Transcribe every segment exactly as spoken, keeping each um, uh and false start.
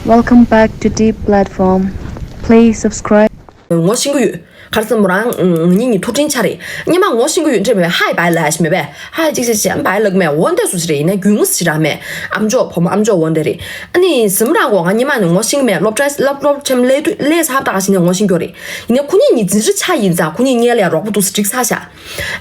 Welcome back to Deep Platform. Please subscribe. ངོ་ཤེས་ཀྱི་ཡོད། ག་རེ་ཟེར་མོ་རང་ང་གཉིས་གཉིས་ཐུག་འཕྲིན་ཆ་རེད། སྔོན་མ་ངོ་ཤེས་ཀྱི་ཡོད་འདྲ་མེད་པས། ཧའི་བའི་ལབ་ཞིག་མེད་པས། ཧའི་ཅིག་ཅིག་ཅིག་བའི་ལབ་མེད། འོ་འདྲ་སུ་ཞིག་རེད། ཡིན་ན་རྒྱུས་ངོ་ཞིག་རང་མེད། ཨམ་ཅོག་བུ་མོ་ཨམ་ཅོག་འོ་འདྲ་རེད། ཨ་ནི་ཟིན་མོ་རང་གོ་ང་སྔོན་མ་ནས་ངོ་ཤེས་ཀྱི་མེད། སློབ་གྲྭ་སློབ་སློབ་ཆེན་ལས་དུས་ལས་ས་ཧབ་ཏག་ཞིག་ནས་ངོ་ཤེས་ཀྱི་ཡོད་རེད། ཡིན་ན་ཁོ་གཉིས་གཉིས་འཛིན་གྲྭ་ཆ་ཡིན་ཙང་ཁོ་གཉིས་སྔོན་ལ་ཡ་རོགས་པ་འདུག་སེ་འགྲིག་ཚར་ཤག་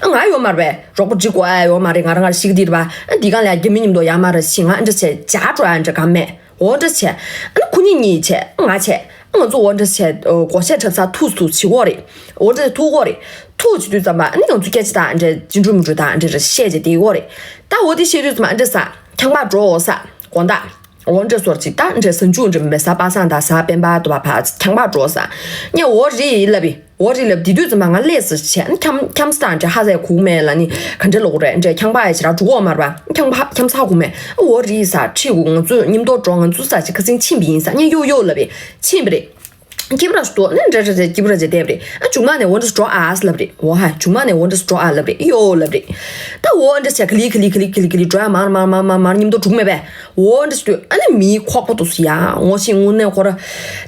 ང་ཡོད་མ་རེད་པས། རོགས་པ་འགྲིག་དགོས་ཨ་ཡོད་མ་རེད། ང་རང་ང་ཤི་གི་དེ་རེད་པ། ཨ་འདི་གང་ལ་རྒྱ་མི་མཉམ་དུ་ཡར་མར་ཕྱིན། ང་འདྲ་བྱས་བྱ་འགྲོ་ཨ་འདྲ་གང་མེད། འོ་འདྲ་བྱས། ཨ་ནི་ཁོ་གཉིས་གཉིས་བྱས་ང་བྱས། ང་ཚོ་འོ་འདྲ་བྱས་སྒོར་གཞས་འཁྲབ་ས་ཐུག་ཐུག་བྱེད་དགོས་རེད། འོ་འདྲ་ཐུག་དགོས་རེད། ཐུག་བྱེད་དུས་ཙམ་པ་ཨ་ནི་ང་ཚོ་སྐད་ཆ་དང་འདྲ་ཅི་འགྲོ་མི་འགྲོ་དང་འདྲ་བཤད་བྱས་བསྡད་དགོས་རེད། ད་འོ་དེ་བཤད་དུས་ཙམ་པ་འདྲ་ས་ཁྱང་པ་འགྲོ་འོ་ས་དགོང་དག་འོ་འདྲ་སོར་ཅིག་ད་འདྲ་ཟ་འཇུ་འདྲ་མེད་ས་པ་སངས་དང་ས་པན་པ་དུ་བ་ཕ་ཁྱང་པ་འགྲོ་ས། ངས་འོ་རེད་ལབ་པས། འོ་རེད་ལབ་དེ་དུས་ཙམ་པ་ང་ལས་སུ་བྱས་ཁྱམ་ཁྱམ་སྟངས་འདྲ་ཧ་ཟས་གུག་མེད་ལ་ནི་ག་འདྲ་ལོག་རེད་འདྲ་ཁྱང་པ་ཡ་ཞེ་དྲག་འགྲོ་གོ་མ་རེད་པ། ཁྱང་པ་ཁྱམ་ས་གུག་མེད། འོ་རེད་ས་ཁྲིད་གུག་ང་ཚོ་མཉམ་དུ་འགྲོ། ང་ཚོ་ས་ཅིག་ཁ་སང་ཕྱིན་པ་ཡིན་ས། ངས་ཡོ་ཡོ་ལབ་པས་ཕྱིན་པ་རེད། སྐྱིད་པོ་ར་ཞིག་འདུག་ནི་འདྲ་འདྲ་འདྲ་སྐྱིད་པོ་ར་ཅིག་བསྡད་པ་རེད། ཨ་མཇུག་མ་ནས་འོ་འདྲ་ཞིག་འགྲོ་ཨ་ལབ་རེད། འོ་ཧ་མཇུག་མ་ནས་འོ་འདྲ་ཞིག་འགྲོ་ཨ་ལབ་རེད། ཡོ་ལབ་རེད། ད་འོ་འདྲ་བྱས་ག་ལི་ག་ལི་ག་ལི་ག་ལི་ག་ལི་འགྲོ་ཡ་མར་མར་མར་མར་མར་མཉམ་དུ་འགྲོ་གི་མེད་པས། འོ་འདྲ་ཞིག་འདུག་ཨ་ནི་མིའི་ཁོག་པ་དུ་སུ་ཡ་ངོ་ཤེས་དངོས་གནས་ཁོ་ར་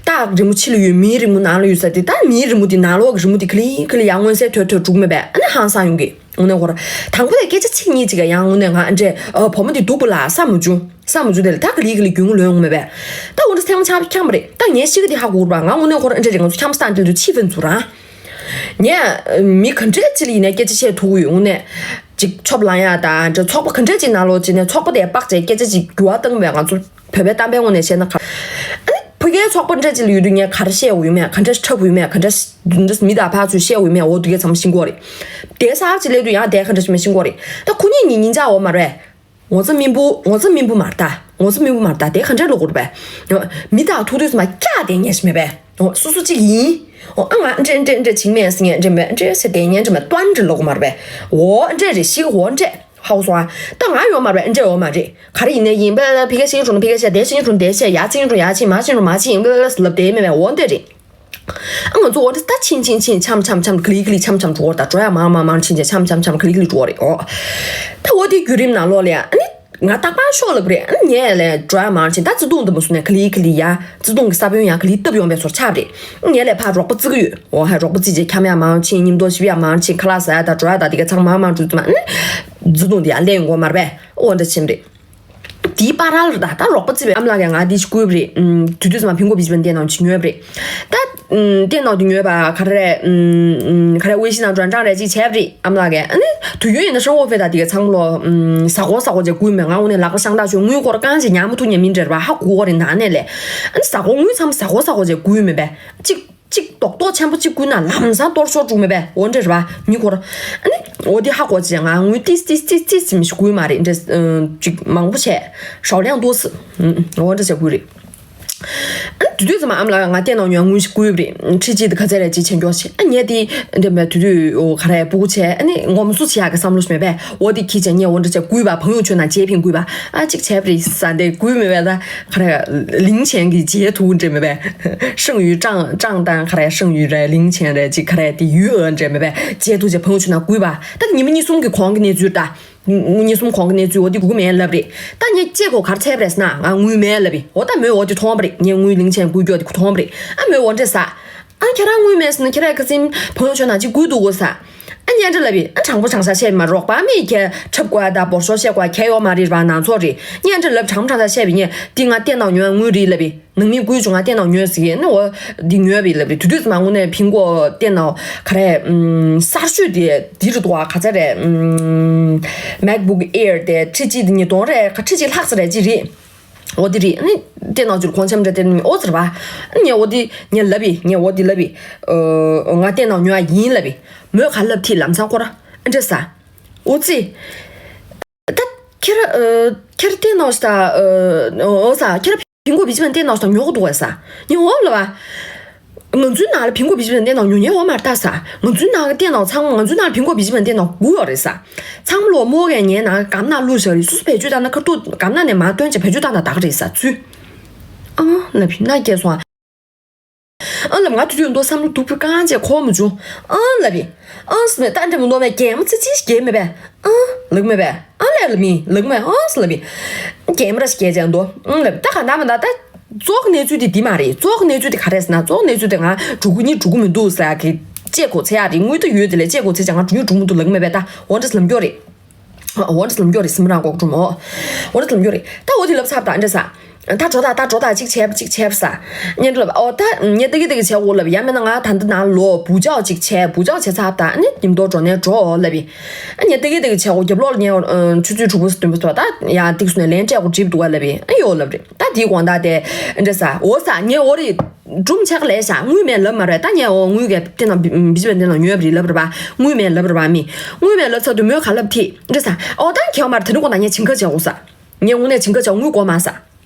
སྟག་རི་མོ་ཕྱི་ལ་ཡོད། མིའི་རི་མོ་ནང་ལ་ཡོད་ས་དེ། ད་མིའི་རི་མོ་དེ་ནང་ལོགས་ཀྱི་རི་མོ་དེ་ག་ལི་ག་ལི་ཡ་མངོན་གསལ་དོད་དོད་འགྲོ་གི་མེད་པས། ཨ་ནི་ཧང་སང་ཡོང་གི་དངོས་གནས་ཁོ་ར། དང་པོ་དེ་སྐད་ཆ་གཅིག་གཉིས་ཅིག་ག་ཡང་དངོས་གནས་ང་འདྲས་ཨ་བུ་མོ་དེ་སྡུག་པོ་ལ་བསམ་མ་བྱུང་། བསམ་མ་བྱུང་དེ་ལ་ད་ག་ལི་ག་ལི་རྒྱུས་ལོན་ཡོང་མེད་པས། ད་འོ་འདྲ་སེམས་ཆགས་ཁྱམ་རེད། ད་ངའི་ཤི་གི་དེ་ཧ་གོ་ར་པ། ང་དངོས་གནས་ཁོ་ར་འདྲས་རེད། ང་ཚོ་ཁྱམ་སྟངས་དེ་ཚོ་ཕྱི་ཕན་ཚུར་རང་། ངས་མི་ག་འདྲས་ཅི་ལ་ཡིན་ན་སྐད་ཆ་བཤད་ཐུབ་ཀྱི་ཡོད། དངོས་གནས་ཅིག་ཆོབ་ལང་ཡ་དང་འདྲ་ཚོགས་པ་ག་འདྲས་ཅིག་ནང་ལོགས་ཅིག་ནས་ཚོགས་པ་དེ་དཔག་བྱས་སྐད་ཆ་ཅིག་འགྱུར་བ་བཏང་བས། ང་ཚོ་བོད་པའི་གཏམ་དཔེ་དངོས་གནས་བཤད་ན་ག་ཨ་ནི་ཕ་གིའི་ཚོགས་པ་འདྲ་ཅིག་ལ་ཡོད་དུས་ངས་ག་རེ་བཤད་དགོས་ཡོད་མེད། ག་འདྲས་འཁྲབ་དགོས་ཡོད་མེད། ག་འདྲས་མི་དང་ཕར་ཚུར་བཤད་དགོས་ཡོད་མེད། འོ་དུ་གའི་ཚང་མ་ཤེས་ཀྱི་ཡོད་རེད། དེ་ས་ཅིག་སླེབས་དུས་ཡང་དེ་ག་འདྲས་ཤེས་མེད་ཤེས་ཀྱི་ཡོད་རེད། ད་ཁོ་གཉིས་གཉིས་གཉིས་ཆ་འོ་མ་རེད། ངོ་ཚ་མིན་པོ་ངོ་ཚ་མིན་པོ་མ་རེད་ད། ངོ་ཚ་མིན་པོ་མ་རེད་ད། དེ་ག་འདྲས་ལོག་དགོས་རེད་པས། མི་དང་ཐུག་དུས་ཙམ་པ་སྐྱག་དེ་ངས་ཤེས་མེད་པས། འོ་སོ་སོ་གཅིག་ཡིན། འོ་ཨ་ང་འདྲས་འདྲས་འདྲས་བྱིང་མེད་ཟེར་ངས་འདྲས་མེད་འདྲས་ཟེར་དེ་ངས་འདྲས་མེད་ཏོན་འདྲས་ལོག་མ་རེད་པས། འོ་འདྲས་རེད་ཤིག་འོ་འདྲས། ཧའོ་སོང་ཨ། ད་ང་ཡོད་མ་རེད་པས། འདྲས་ཡོད་མ་རེད། ག་རེ་ཡིན་ནའི་ཡིན་པ་ལ་ཕི་ཀ་ཤེས་འགྲོ་ན་ཕི་ཀ་ཤེས། དེ་ཤེས་འགྲོ་ན་དེ་ཤེས། ཡ་ཚིག་འགྲོ་ཡ་ཚིག་མ་ཤེས་འགྲོ་མ་ཤེས་ཡིན་པ་ལ་ལབ་དེ་མེད་པས། འོ་འདྲས་རེད། ཨ་ང་ཚོ་འོ་འདྲས་ད་ཕྱིན་ཕྱིན་ཕྱིན་འཆམ་འཆམ་འཆམ་ག་ལི་ག་ལི་འཆམ་འཆམ་འགྲོ་བར་ད་འགྲོ་ཡ་མང་མང་མང་ཕྱིན་ཕྱིན་འཆམ་འཆམ་འཆམ་ག་ལི་ག་ལི་འགྲོ་བ་རེད། འོ་ད་འོ་དེ་བརྒྱུད་རིམ་ནང་ལོགས་ལ་ཡ་ཨ་ནི། ང་རྟག་པར་ཤོག་ལབ་རེད། ཨ་ནི་ངས་ལས་འགྲོ་ཡ་མང་ཕྱིན་ད་བརྩེ་དུང་དུ་མ་སོང་ནས་ག་ལི་ག་ལི་ཡ་བརྩེ་དུང་གི་ས་བོན་ཡང་ག་ལི་བཏབ་ཡོང་པའི་ཚོར་ཆགས་རེད། ངས་ལས་ཕར་རོགས་པ་བརྩི་གི་ཡོད། འོ་ཧ་རོགས་པ་བརྩིས་རྗེས་འཁྱམ་ཡ་མང་ཕྱིན། མཉམ་དུ་ཤི་བ་ཡ་མང་ཕྱིན། ཁ་ལག་ཟ་ཡ་ད་འགྲོ་ཡ་ད་དེ་ག་ཚང་མང་མང་འགྲོ་དུས་མ་ནི་བརྩེ་དུང་དེ་ཡ་ལས་ཡོང་གོ་མ་རེད་པས། འོ་འདྲ་ཕྱིན་རེད། དེའི་བར་ལ་ད་ད་རོགས་པ་བརྩིས་པའི་ཨ་མ་ལགས་ཀྱིས་ང་དེ་ཞིག་བསྐུལ་བ་རེད། ཨུམ་དུས་དུས་ཙམ་མ་ཕིང་གོ་བི་ཇི་པན་བསྟན་གནང་ཅིག་ཉོས་པ་རེད། ད་ཨུམ་བསྟན་གནང་དེ་ཉོས་པ་ག་རེ་རེད། ཨུམ་ག་རེ་ཝེ་ཤི་ནང་འགྲོ་འགྲང་རེ་ཅིག་བྱས་པ་རེད། ཨ་མ་ལགས་ཀྱིས་ཨ་ནི་དུས་ཡུན་ཡིན་ན་ཧྲང་ཨོ་ཕེ་ད་དེ་ག་ཚང་མ་ལོ་ཨུམ་ཟ་གོ་ཟ་གོ་ཅིག་བསྐུལ་མེད། ང་འོ་ནས་ལག་པ་ཤང་ད་ཆོད་དངུལ་སྒོར་རྐང་ཅིག་ཉག་མ་ཐུག་ཉག་མིན་འདྲ་བ་ཧ་གོ་གོ་རེད། ནང་ནས་ལས་ཨ་ནི་ཟ་གོ་དངུལ་ཚང་མ་ཟ་གོ་ཟ་གོ་ཅིག་བསྐུལ་མེད་པས། ཅིག་ཅིག་རྡོག་རྡོག་ཆེན་པོ་ཅིག་བསྐུལ་ན་ལམ་སང་གཏོར་ཤོར་འགྲོ་མེད་པས། འོ་འདྲ་རེད་པ། མི་སྐོར་ཨ་ནི་འོ་དེ་ཧ་གོ་ཅིག་ང་དངུལ་ཏིས་ཏིས་ཏིས་ཏིས་མི་ཞིག་བསྐུལ་མ་རེད། འདྲ་ཅིག་མང་པོ་བྱས་ཞའོ་ལེང་ཏོ་སི་འོ་འདྲ་ཅིག་བསྐུལ་རེད། ཨ་ནི་དུས་དུས་ཙམ་མ་ཨ་མ་ལགས་ང་བསྟན་གནང་ཉོ་དངུལ་ཞིག་བསྐུལ་བ་རེད། ཁྲི་གཅིག་དེ་ག་ཚད་རེད་ཅིག་བྱས་མགྱོགས་བྱས། ཨ་ངས་དེ་འདྲ་མེད་དུས་དུས་འོ་ག་རེ་སྤུ་གུ་བྱས་ཨ་ནི་ངོམ་སོ་བྱེད་ཡག་གི་བསམ་བློ་ཞིག་མེད་པས། འོ་དེ་ཁྱི་བྱས་ངས་འོ་འདྲ་ཅིག་བསྐུལ་བ། ཕང་ཡོང་ཆོད་ན་རྗེས་ཕན་བསྐུལ་བ། ཨ་ཅིག་བྱས་པ་རེད་ས་འདི་བསྐུལ་མེད་པས། ད་ག་རེ་ལིང་ཆེན་གྱི་རྗེས་ཐུག་འདྲ་མེད་པས། ཧྲང་ཡུས་ཀྲང་ཀྲང་དང་ག་རེ་ཧྲང་ཡུས་རེད། ལིང་ཆེན་རེད་ཅིག་ག་རེ་དེ་ཡུས་ཨ་འདྲ་མེད་པས། རྗེས་ཐུག་ཅིག་ཕང་ཆུ་ན་བསྐུལ་བ། ད་ཉི་མ་གཉིས་གསུམ་གྱི་གོང་གི་གནས་ཚུལ་ད། ཉི་མ་གཉིས་གསུམ་གོང་གི་གནས་ཚུལ་འོ་དེ་སྒུག་མེད་ལབ་རེད། ད་ངས་ཅེ་གོ་གར་ཚད་པ་རེད་ཟེར་ན་ང་དངུལ་མེད་ལབ་པས། འོ་ད་མོས་འོ་དེ་མཐོང་བ་རེད། ངས་དངུལ་ལིང་ཆེན་བསྐུལ་རྒྱུ་དེ་མཐོང་བ་རེད། ཨ་མོས་འོ་འདྲ་ཟ། ཨ་ཁྱེད་རང་དངུལ་མེད་ཟེར་ན་ཁྱེད་རང་ཁ་སིམ་ཕང་ཡོང་ཆོད་ན་ཅིག་བསྐུལ་འདུག་གོ་ཟ། ཨ་ཉན་འདྲ་ལབ་པས། ཨ་དྲང་པོ་དྲང་བཞག་བཤད་མ་རོགས་པ་མི་ཁྱེད་འཁྲབ་དགོས་ད་འབོར་ཤོག་བཤད་དགོས་ཁྱེད་ཡོད་མ་རེད་པ། ནང་ཚོགས་རེད། ཉན་འདྲ་ལབ་དྲང་པོ་དྲང་བཞག་བཤད་པས། ངས་འདི་ང་བསྟན་གནང་ཉོ་ཡ་དངུལ་རེད་ལབ་པས། ནང་མི་བསྐུལ་བྱུང་ང་བསྟན་གནང་ཉོས་ཟེར་གི་ནི་འོ་འདི་ཉོས་པས་ལབ་རེད། དུས་དུས་ཙམ་མ་དངོས་གནས་ཕིང་གོ་བསྟན་གནང་ག་རེ་ཨུམ་གསར་ཤོས་དེ་འདི་རེད་འདུག་ཨ་ག་ཚད་རེད། ཨུམ་MacBook Air་དེ་ཁྲི་གཅིག་དེ་ཉིས་སྟོང་རེད་ག་ཁྲི་གཅིག་ལྷག་ཙམ་རེད་ཅི་རེད། འོ་དེ་རེད། ཨ་ནི་བསྟན་གནང་ཚུར་གོང་ཆེན་འདྲ་དེ་ནི་འོ་ཟེར་བ། ཨ་ནི་ངས་འོ་དེ་ངས་ལབ་པས། ངས་འོ་དེ་ལབ་པས། ཨོ་ང་བསྟན་གནང་ཉོ་ཡ་ཡིན་ལབ་པས། མོས་ག་ལབ་ཐིག་ལམ་སང་ཁོ་ར་ཨ་འདྲ་ཟ། འོ་ཙི། ད་ཁྱེད་ར་ཨ་ཁྱེད་ར་བསྟན་གནང་ཞིག་ད་ཨ་འོ་ཟ་ཁྱེད་ར། ཕིང་གོ་བི་ཇི་པན་བསྟན་གནང་ཞིག་ད་ཉོ་གི་འདུག་གས་ས། ཉོ་འོབ་ལ་བ། ང་ཚོའི་ནང་ལ་ཕིང་གོ་བི་ཇི་པན་བསྟན་གནང་ཉོ་ཉན་འོ་མ་རེད་ད་ས། ང་ཚོའི་ནང་གི་བསྟན་གནང་ཚང་མ་ང་ཚོའི་ནང་ལ་ཕིང་གོ་བི་ཇི་པན་བསྟན་གནང་དགུ་ཡོད་རེད་ས། ཚང་མ་ལོ་མོ་གས་ངའི་ནང་གམ་ན་བླུགས་བཞག་རེད། སུ་སུ་བེད་སྤྱོད་བཏང་ན་ཁ་ཐུག་གམ་ན་ནས་མར་བཏོན་བྱས་བེད་སྤྱོད་བཏང་ན་ད་ག་རེད་ས་ཚུལ། ཨང་ལབ་ན་སྐྱེས་སོང་ཨ། ཨང་ལབ་ང་དུས་དུས་མདོ་བསམ་བློ་སྡུག་པོ་རྐང་བྱས་འཁོར་མ་བྱུང་ཨང་ལབ་པས། ཨང་ཟེར་ནས་ད་འདྲ་མི་མདོ་མས་གད་མོ་ཙི་ཙི་ཞིག་བགད་མེད་པས། ཨང་ལབ་མེད་པས། ཨང་ལས་ལ་མི་ལབ་མེད་ཨང་ཟེར་ལབ་པས། གད་མོ་ར་ཞིག་བགད་བྱས་མདོ་ཨང་ལབ་ད་ག་ད་མ་ད་ད། གཙོ་བོ་གནས་ཚུལ་དེ་འདི་མ་རེད། གཙོ་བོ་གནས་ཚུལ་དེ་ག་རེ་ཟེར་ན། གཙོ་བོ་གནས་ཚུལ་དེ་ང་འགྲོ་གི་ཡིན་འགྲོ་གི་མི་འདུག་ཟེར་ཡ་གི་བཅད་གོ་ཚེ་ཡ་རེད། དངུལ་ད་ཡོད་དེ་ལས་བཅད་གོ་ཚེ་ཅང་ང་འགྲོ་གི་ཡིན་འགྲོ་གི་མི་འདུག་ལབ་གི་མེད་པས། ད་འོ་འདྲ་ལབ་རྒྱུ་རེད། འོ་འདྲ་ལབ་རྒྱུ་རེད། སེམས་རང་གོག་ཀྲུམ། འོ་འོ་འདྲ་ལབ་རྒྱུ་རེད། ད་འོ་དེ་ལབ་ཚར། ད་འདྲ་ས། ད་འགྲོ་ད་ད་འགྲོ་ད་གཅིག་བྱས་པ་གཅིག་བྱས་པ་ས། ཉན་འགྲོ་ལབ། ཨོ་ད་ངས་ད་གི་ད་གི་བྱས་འོ་ལབ། ཡང་མིན་ན་ང་ད་འདི་ནང་ལོ་བུ་ཅག་གཅིག་བྱས། བུ་ཅག་བྱས་ཚར། ད་ཨ་ནི་ཉིན་ཐོ་འགྲོ་ནས་འགྲོ་ལབ་ཡིན། ཨ་ངས་ད་གི་ད་གི་བྱས་འོ། རྒྱབ་ལོག་ལ་ངས་ཆུ་ཚོད་དྲུག་པ་བདུན་པ་ཐོག་ད་ཡང་ཏིག་སུ་ནས་ལན་སྤྲད་འོ། འགྲིག་འདུག་བ་ལབ་ཡིན། ཨ་ཡོ་ལབ་རེད། ད་དེའི་དགོང་དག་དེ་འདྲ་ས། འོ་ས་ངས་འོ་རེད། སྒྲུང་ཆག་ལས་བཞག་དངུལ་མེད་ལབ་མ་རེད། ད་ངས་འོ་དངུལ་གི་དེ་ནང་བི་བི་ཇི་པན་དེ་ནང་ཉོས་པ་རེད་ལབ་རེད་པ། དངུལ་མེད་ལབ་རེད་པ། མི་དངུལ་མེད་ལབ་ཚར་དུས་མོས་ག་ལབ་ཐིག་འདྲ་ས། ཨོ་ད་ཁྱེད་མར་དེ་རིང་དགོང་དག་ངས་བྱིན་ཁ་བྱས་འོ་ས། ངས་དངོས་གནས་བྱིན་ཁ་བྱས་དངུལ་དགོས་མ་ས།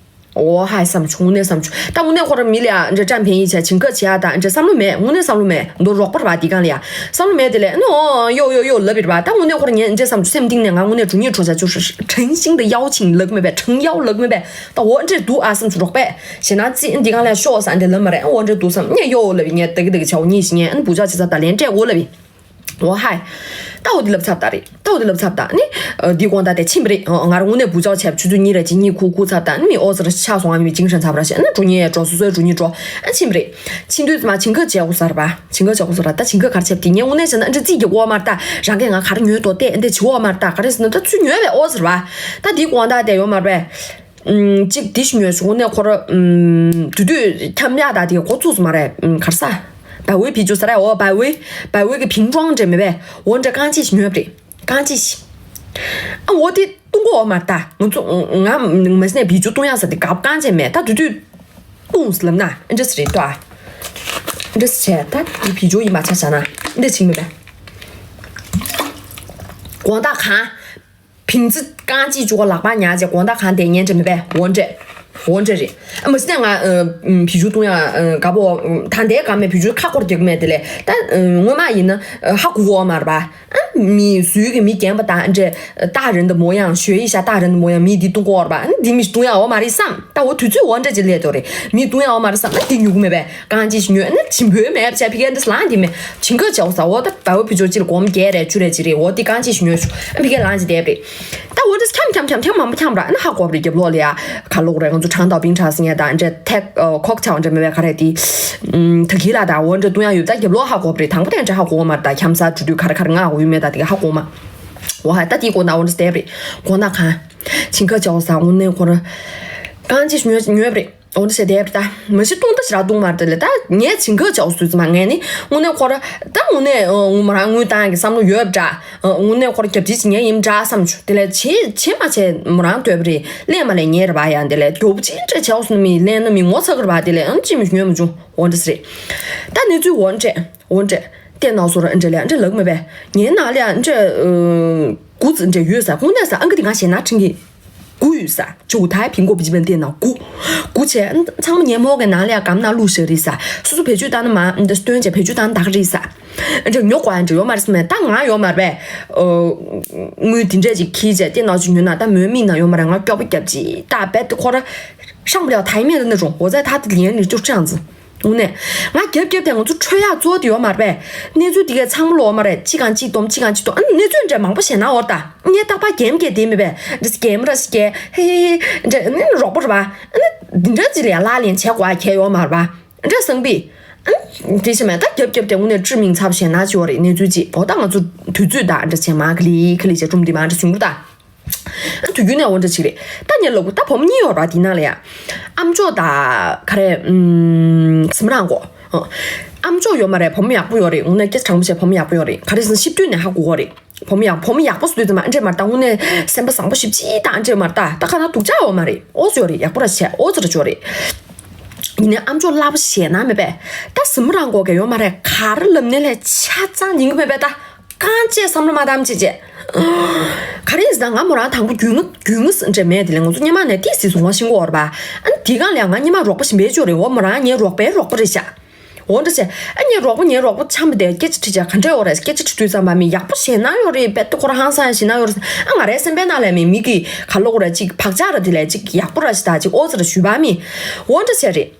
ཨོ་ཧའི་བསམ་བྱུང་། དངོས་གནས་བསམ་བྱུང་། ད་དངོས་གནས་ཁོ་ར་མི་ལ་ཡ་འདྲ་བཀྲམ་ཕན་ཡིན་བྱས་བྱིན་ཁ་བྱས་ཡ། ད་འདྲ་བསམ་བློ་མེད། དངོས་གནས་བསམ་བློ་མེད། མདོ་རོགས་པ་རེད་པ། དེ་གང་ལ་ཡ་བསམ་བློ་མེད། དེ་ལས་ཨ་ནི་ཨོ་ཡོ་ཡོ་ཡོ་ལབ་རེད་པ། ད་དངོས་གནས་ཁོ་ར་ངས་འདྲ་བསམ་བྱུང་། སེམས་གཏིང་ནས་ང་དངོས་གནས་འགྲོ་སྙིང་བྲོ་བྱ་ཆུ་ཧྲེང་ཤིང་དེ་ཡའོ་ཆིང་ལབ་མེད་པས། ཁྲང་ཡའོ་ལབ་མེད་པས། ད་འོ་འདྲ་འདུག་ཨ་བསམ་བྱུང་། རོགས་པས་ཞེ་ན་ཙི་འདི་གང་ལ་ཤོག་ས་འདི་ལབ་མ་རེད། ཨ་འོ་འདྲ་འདུག་བསམ། ངས་ཡོ་ལབ་པའི་ངས་ད་གི་ད་གི་བྱའོ་གཉིས་ཤིག་ངས་ཨ་ནི་བུ་ཅག་བྱེད་ས་ད་ལན་སྤྲད་འོ་ལབ་པའི། འོ་ཧའི། ད་འོ་དེ་ལབ་ཚར་ད་རེད། ད་འོ་དེ་ལབ་ཚར་ད་ནི། འདི་དགོང་དག་དེ་ཕྱིན་པ་རེད། ང་རང་དངོས་གནས་བུ་ཅག་བྱས་ཆུ་ཚོད་གཉིས་རེ་གཅིག་གཉིས་ཁུག་ཁུག་ཚར་ད་ནི་མི་ཨོ་ཟེར་ཆགས་སོང་། ཨ་མི་ཅིང་ཧྲན་ཚར་བ་ར་ཞེ་ན་འགྲོ་ཉེ་འགྲོ་སོ་སོའི་འགྲོ་ཉེ་འགྲོ། ཨ་ཕྱིན་པ་རེད། ཕྱིན་དུས་མ་བྱིན་ཁ་བྱས་འོ་ཟེར་བ། བྱིན་ཁ་བྱས་འོ་ཟེར་བ། ད་བྱིན་ཁ་གར་བྱས་པ་དེ་ངས་དངོས་གནས་བྱས་ན་འདྲ་རྩིས་ཀྱི་འོ་མར་ད་རང་གིས་ང་གར་ཉོས་ཏོ་བལྟས་འདི་བྱི་འོ་མར་ད་ག་རེ་ཟེར་ན་ད་ཚུར་ཉོས་པས་ཨོ་ཟེར་བ། ད་འདི་དགོང་དག་དེ་ཡོད་མ་རེད་པས། ཨུམ། གཅིག་འདི་ཞིག་ཉོས་བྱུང་། དངོས་གནས་ཁོ་ར་ཨུམ། དུས་དུས་འཁྱམ་ཡག་ད་དེ་འགོ་བཙུགས་སོང་མ་རེད། ཨུམ། གར་ས། བའི་བའི་བི་ཇུ་ས་ར། འོ་བའི་བའི་བའི་བའི་གི་ཕིང་ཀྲོང་འདྲ་མེད་པས། འོ་འདྲ་རྐང་གཅིག་ཞིག་ཉོས་པ་རེད། རྐང་གཅིག་ཞིག་ཨ་འོ་དེ་བཏུང་གོ་འོ་མ་ད་ང་ཚོ་ང་མ་ཟིན་ནས་བི་ཇུ་བཏུང་ཡག་ས་དེ་གབ་རྐང་གཅིག་མེད། ད་དུས་དུས་བཏུང་ཟེར་ལབ་ན་འདྲ་ས་རེད་ད། འདྲ་ས་བྱས་ད་དེ་བི་ཇུ་ཡིན་མ་ཆ་བྱ་ན་འདྲ་ཞིག་མེད་པས། དགོང་དག་གང་། ཕིང་ཙི་རྐང་གཅིག་བཅུ་གོ་ལག་པ་ཉར་བྱས་དགོང་དག་གང་དེ་ཉན་འདྲ་མེད་པས། འོ་འདྲ། འོ་འདྲ་རེད། ཨ་མ་ཟིན་ན་ང་ཨ་བི་ཇུ་བཏུང་ཡག་ཨ་དགའ་པོ་ད་ལྟའི་དགའ་མེད་བི་ཇུ་ཁ་སྐོར་རྒྱག་མེད་དེ་ལས་ད་ཨ་སྔོན་མ་ཡིན་ན་ཨ་ཧ་གོ་གོ་མ་རེད་པ། ཨ་མི་ཟུར་གི་མི་རྒན་པ་དང་འདྲ་ཏག་རེད་འདི་མོ་ཡང་ཞོ་ཡི་ཤ་ཏག་རེད་འདི་མོ་ཡང་མི་འདི་བཏུང་གོ་རེད་པ། ཨ་འདི་མི་བཏུང་ཡག་འོ་མ་རེད་བསམ། ད་འོ་དུས་ཚོད་འོ་འདྲ་ཅིག་སླེབས་འདུག་རེད། མི་བཏུང་ཡག་འོ་མ་རེད་བསམ། ཨ་འདི་ཉོ་གི་མེད་པས། རྐང་གཅིག་ཞིག་ཉོས་ནི་བྱིན་པོའི་མེད་བྱས་ཕི་ཀའི་འདི་ལང་འདི་མེད། བྱིན་ཁ་བྱའོ་ཟ་འོ་ད་བའོ་བི་ཇོ་ཅི་ལ་སྒོར་མོ་བརྒྱད་རེད་བཅུ་རེད་ཅི་རེད། འོ་འདི་རྐང་གཅིག་ཞིག་ཉོས་བྱུང་། ཨ་ཕི་ཀའི་ལང་ཅི་བསྡད་པ་རེད། ད་འོ་འདི་འཁྱམ་འཁྱམ་འཁྱམ་འཁྱམ་མང་པོ་འཁྱམ་ར། ཨ་ནི་ཧ་གོ་བ་རེད། རྒྱབ་ལོགས་ལ་ཡ་ག་ལོག་རེད། ང་ཚོ་ཁྲང་ཏའོ་པིང་ཁྲ་ཟེར་མཁན་དང་འདྲ་ཐེག་ཁོག་ཆའོ་འདྲ་མེད་པའི་ག་རེ་དེ་ད་གི་ལ་ད་འོ་འདྲ་བཏུང་ཡག་ཡོད། ད་རྒྱབ་ལོགས་ཧ་གོ་བ་རེད། དང་པོ་དེ་འདྲ་ཧ་གོ་བ་མ་རེད། ད་འཁྱམ་ས་འགྲོ་དུས་ག་རེ་ག་རེ་ང་འོ་ཡོད་མེད་ད་དེ་ག་ཧ་གོ་མ། འོ་ཧ་ད་དེའི་སྐོར་ན་འོ་འདྲ་བསྡད་པ་རེད། དགོང་དག་གང་བྱིན་ཁ་བྱའོ་ཟ་འོ་ནས་ཁོ་ར་རྐང་གཅིག་ཉོས་ཉོས་པ་རེད། འོ་འདྲ་བྱས་བསྡད་པ་རེད། ད་མ་གཞི་བཏུང་ད་ཞེ་དྲག་བཏུང་མ་རེད་ལ། ད་ངས་བྱིན་ཁ་བྱའོ་ཟོས་ཙམ་ངས་ནི་དངོས་གནས་ཁོ་ར་ད་དངོས་གནས་ངོ་མ་རང་དངུལ་བཏང་གི་བསམ་བློ་ཡོད་པ་འདྲ། དངོས་གནས་ཁོ་ར་རྒྱབ་ཅིག་ཉན་ཡིན་འདྲ་བསམ་བྱུང་། དེ་ལས་བྱེད་བྱེད་མ་བྱེད་མོ་རང་འདོད་པ་རེད། ལས་མ་ལས་ཉེ་ར་བ་ཡང་དེ་ལས་རྒྱོབ་ཅིག་འདྲ་བྱའོ་ཟོས་ན་མི་ལས་ན་མི་ངོ་ཚ་གི་ར་བ། དེ་ལས་ཨང་ཅི་མི་ཉོས་མ་བྱུང་། འོ་འདྲ་ཟེར། ད་གནས་ཚུལ་འོ་འདྲ། འོ་འདྲ། བལྟས་ན་སོ་ར་འདྲ་ལས་འདྲ་ལག་མེད་པས། ངའི་ནང་ལ་འདྲ་དགུ་ཙམ་འདྲ་ཡོད་ས། དངོས་གནས་ས་ཨང་ཀི་དེ་ང་ཞེ་ན་ཁྲིང་གི་དགུ་ཡོད་ས། ཇོ་ཐའི་ཕིང་གོ་བི་ཇི་པན་བལྟས་ན་དགུ། དགུ་བྱས་ཚང་མ་ཉན་མོ་གི་ནང་ལ་ཡ་གམ་ན་བླུགས་ཤག་རེད་ས། སོ་སོ་བེད་སྤྱོད་བཏང་ན་མ་འདྲ་སྟོན་བྱས་བེད་སྤྱོད་བཏང་ན་ད་ག་རེད་ས། འདྲ་ཉོ་དགོས་ཡ་འདྲ་ཡོད་མ་རེད་ས། མེད་ད་ང་ཡོད་མ་རེད་པས། དངུལ་དེ་འདྲས་ཅིག་ཁྱེར་བྱས་བལྟས་ན་ཅིག་ཉོས་ན་ད་མོའི་མིག་ནང་ཡོད་མ་རེད། ང་སྐྱོ་པོ་རྒྱབ་ཅིག་ད་རྦད་དེ་ཁོ་ར་ཧྲང་པོ་ལ་ཐའི་མེད་ན་རུང་འོ་ཙའི་ཐ་དེ་ལེན་ནས་ཅོག་ཅང་ཙི། དངོས་གནས། ང་རྒྱབ་རྒྱབ་དེ་ང་ཚོ་འཕྲོད་ཡག་གཙོ་བོ་དེ་ཡོད་མ་རེད་པས། གནས་ཚུལ་དེ་གའི་ཚང་མ་ལོ་ཡོད་མ་རེད། གཅིག་གང་གཅིག་སྡོམ་གཅིག་གང་གཅིག་སྡོམ། ཨ་ནི་གནས་ཚུལ་འདྲ་མང་པོ་བཤད་ན་འོར་ད། ངས་རྟག་པར་རྒན་རྒན་དེ་མེད་པས། འདྲ་སི་རྒན་མོ་ར་སི་རྒན་ཧེ་ཧེ་ཧེ་འདྲ་ཨ་ནི་རོགས་པ་རེད་པ། ཨ་ནི་འདི་འདྲ་ཅི་ལ་ཡ་ལ་ལན་བྱེད་དགོས་ཡ་གལ་ཡོད་མ་རེད་པ། འདྲ་སང་པི། ཨ་ནི་དེ་ཕྱི་མ་ད་རྒྱབ་རྒྱབ་དེ་དངོས་གནས་སྤྲི་མིང་ཚབ་བཤད་ན་ཅི་ཡོད་རེད། གནས་ཚུལ་ཅིག་འོ་ད་ང་ཚོ་དུས་ཚོད་ད་འདྲ་བྱེད་མ་ག་ལི་ག་ལི་བྱེད་གྲུམ་དེ་མ་འདྲ་ཟུང་རུ་ད། དུས་རྒྱུན་ནས་འོ་འདྲ་ཅིག་རེད། ད་ངའི་ལག་པ་ད་བུ་མོ་གཉིས་ཡོད་ར། དེ་ནང་ལ་ཡ། ཨ་མཆོག་ད་ག་རེ་ཨུམ། སི་མ་རང་གོ། ཨ་མཆོག་ཡོད་མ་རེད། བུ་མོ་ཡག་པོ་ཡོད་རེད། དངོས་གནས་སྐད་ཆ་དྲང་པོ་བཤད་བུ་མོ་ཡག་པོ་ཡོད་རེད། ག་རེ་ཟེར་ན་ཤི་དུས་ནས་ཧ་གོ་གོ་རེད། བུ་མོ་ཡག་བུ་མོ་ཡག་པོ་ཟེར་དུས་ཙམ་ཨ་འདྲས་མ་རེད། ད་དངོས་གནས་སེམས་པ་བཟང་པོ་ཞེ་པོ་ཅིག་ད་ཨ་འདྲས་མ་རེད། ད་ད་ག་ན་སྡུག་ཅག་ཡོད་མ་རེད། ཨོ་ཙི་ཡོད་རེད། ཡག་པོ་ར་བྱས་ཨོ་ཙི་ར་ཅོ་རེད། ཡིན་ནའི་ཨ་མཆོག་སླ་པོ་བཤད་ན་མེད་པས། ད་སི་མ་རང་གོ་ག་ཡོད་མ་རེད། ག་རེ་ལབ་ནའི་ལས་ཆ་ཚང་ཡིན་གི་མེད་པས་ད། རྐང་བཅད་བསམ་བློ་མ་བཏང་བྱེད་བྱེད། ག་རེ་ཡིན་ཟེར་ན་ང་མོ་རང་དང་པོ་རྒྱུས་མངའ་རྒྱུས་མངའ་ཟེར་འདྲ་མེད་དེ་ལས་ང་ཚོ་སྔོན་མ་ནས་ཏིས་སི་སུང་བ་ཤིང་གོ་བར་བ། ཨ་ནི་དེ་གང་ལས་ང་སྔོན་མ་རོགས་པ་ཞིག་འབད་ཆོག་རེད། འོ་མོ་རང་ངའི་རོགས་པའི་རོགས་པ་རེད་ཤག་འོ་འདྲ་བྱས་ཨ་ངའི་རོགས་པ་ངའི་རོགས་པ་འཆམ་པ་དེ་སྐད་ཆ་དྲིས་བྱས་ག་འདྲ་ཡོད་རེད། སྐད་ཆ་དྲི་དུས་ཙམ་པ་མི་ཡག་པོ་བཤད་ན་ཡོད་རེད། རྦད་དེ་ཁོ་རང་ཧང་སང་ཡང་ཞེད་སྣང་ཡོད་རེད། ཨ་ང་རའི་སེམས་པའི་ནང་ལས་མི་མི་གི་ག་ལོག་ར་ཅིག་བག་ཆགས་ར་དེ་ལས་ཅིག་ཡག་པོ་ར་ཞིག་ད་ཅིག་ཨོ་ཙི་ར་ཞུས་པ་མི་འོ་འདྲ་བྱས་རེད།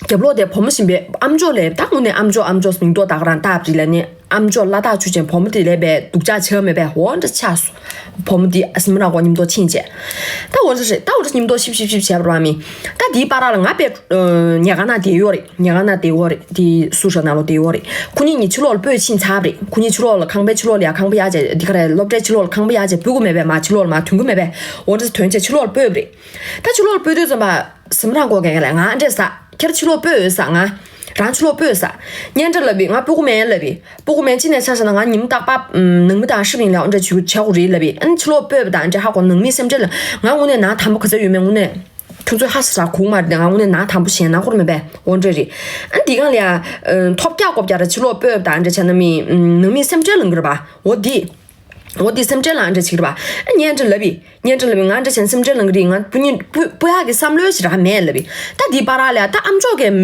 རྒྱབ་ལོགས་དེ་བུ་མོ་ཞིག་པས་ཨ་མཆོག་ལས་ད་དངོས་གནས་ཨ་མཆོག་ཨ་མཆོག་མིང་ཐོགས་ད་ག་རང་བཏགས་པ་རེད་ལ་ནི། ཨམ་ཅོག་ལ་དྭགས་ཆུ་ཆེན་བུ་མོ་དེ་ལས་པའི་སྡུག་ཅག་ཆགས་མེད་པས་འོ་འདྲ་ཆགས་སོང་། བུ་མོ་དེ་སེམས་རང་གོ་མཉམ་དུ་ཕྱིན་བྱས། ད་འོ་འདྲ་རེད། ད་འོ་འདྲ་མཉམ་དུ་ཤིབ་ཤིབ་ཤིབ་བྱས་པར་བ་མི། ད་དེའི་བར་ལ་ང་དཔེ་ཉལ་ཁང་ནང་བསྡད་ཡོད་རེད། ཉལ་ཁང་ནང་བསྡད་ཡོད་རེད། དེ་སུ་ཧྲ་ནང་ལོགས་བསྡད་ཡོད་རེད། ཁོ་གཉིས་གཉིས་ཕྱི་ལོགས་ལ་སྤོས་ཕྱིན་ཚར་བ་རེད། ཁོ་གཉིས་ཕྱི་ལོགས་ལ་ཁང་པའི་ཕྱི་ལོགས་ལ་ཡ་ཁང་པ་ཡ་བྱས་འདི་ག་རེད། སློབ་གྲྭའི་ཕྱི་ལོགས་ལ་ཁང་པ་ཡ་བྱས་སྤོས་ཀྱི་མེད་པས་མ་ཕྱི་ལོགས་ལ་མ་ཐོན་གྱི་མེད་པས་འོ་འདྲ་ཐོན་བྱས་ཕྱི་ལོགས་ལ་སྤོས་པ་རེད། ད་ཕྱི་ལོགས་ལ་སྤོས་དུས་ཙམ་པ། སེམས་རང་གོ་ག་ག་ལ་ང་འདྲས་ཟ། ཁྱེད་ཕྱི་ལོགས་སྤོས་ཡོད་ཟ་ང་། རང་ཕྱི་ལོགས་སྤོས་ཟ། གཉེན་འདྲེ་ལབ་པས་ང་སྤུ་གུ་མེད་ལབ་པས། སྤུ་གུ་མེད་ཅི་ནས་ཆ་བཞག་ན་ང་ཉིན་རྟག་པར་ནང་མི་དང་ཧྲིབ་ཡིན་ལ་འདྲ་བྱུ་བྱ་གོ་རེད་ལབ་པས། ཨན་ཕྱི་ལོགས་སྤོས་པ་དང་འདྲ་ཧ་གོ་ནང་མི་སེམས་ཁྲལ་ལ་ང་དངོས་གནས་ན་དམ་པོ་ག་ཚོད་ཡོད་མེད་དངོས་གནས་ཁྱོད་ཚོས་ཧ་ཟ་གོ་མ་རེད། ང་དངོས་གནས་ན་དམ་པོ་ཞེད་སྣང་ཁོར་མེད་པས་འོ་འདྲ་རེད། ཨན་འདི་གང་ལ་ཡ་ཐོབ་རྒྱག་ཀོབ་རྒྱག་ར་ཕྱི་ལོགས་སྤོས་པ་དང་འདྲ་བྱ་ན་མི་ནང་མི་སེམས་ཁྲལ་ལང་གི་རེད་པ་འོ་འདི། འོ་དེ་སེམས་ཁྲལ་ལ་འདྲ་ཅིག་རེད་པ། ཨ་གཉེན་འདྲེ་ལབ་པས། གཉེན་འདྲེ་ལབ་པས་ང་འདྲ་བྱས་ན་སེམས་ཁྲལ་ལང་གི་རེད། ང་སྤུ་གཉེན་སྤུ་སྤུ་ཡག་གི་བསམ་བློ་ཞིག་རག་མེད་ལབ་པས། ད་དེའི་བར་ལ་ད་ཨམ་ཅོག་གི་ཨམ་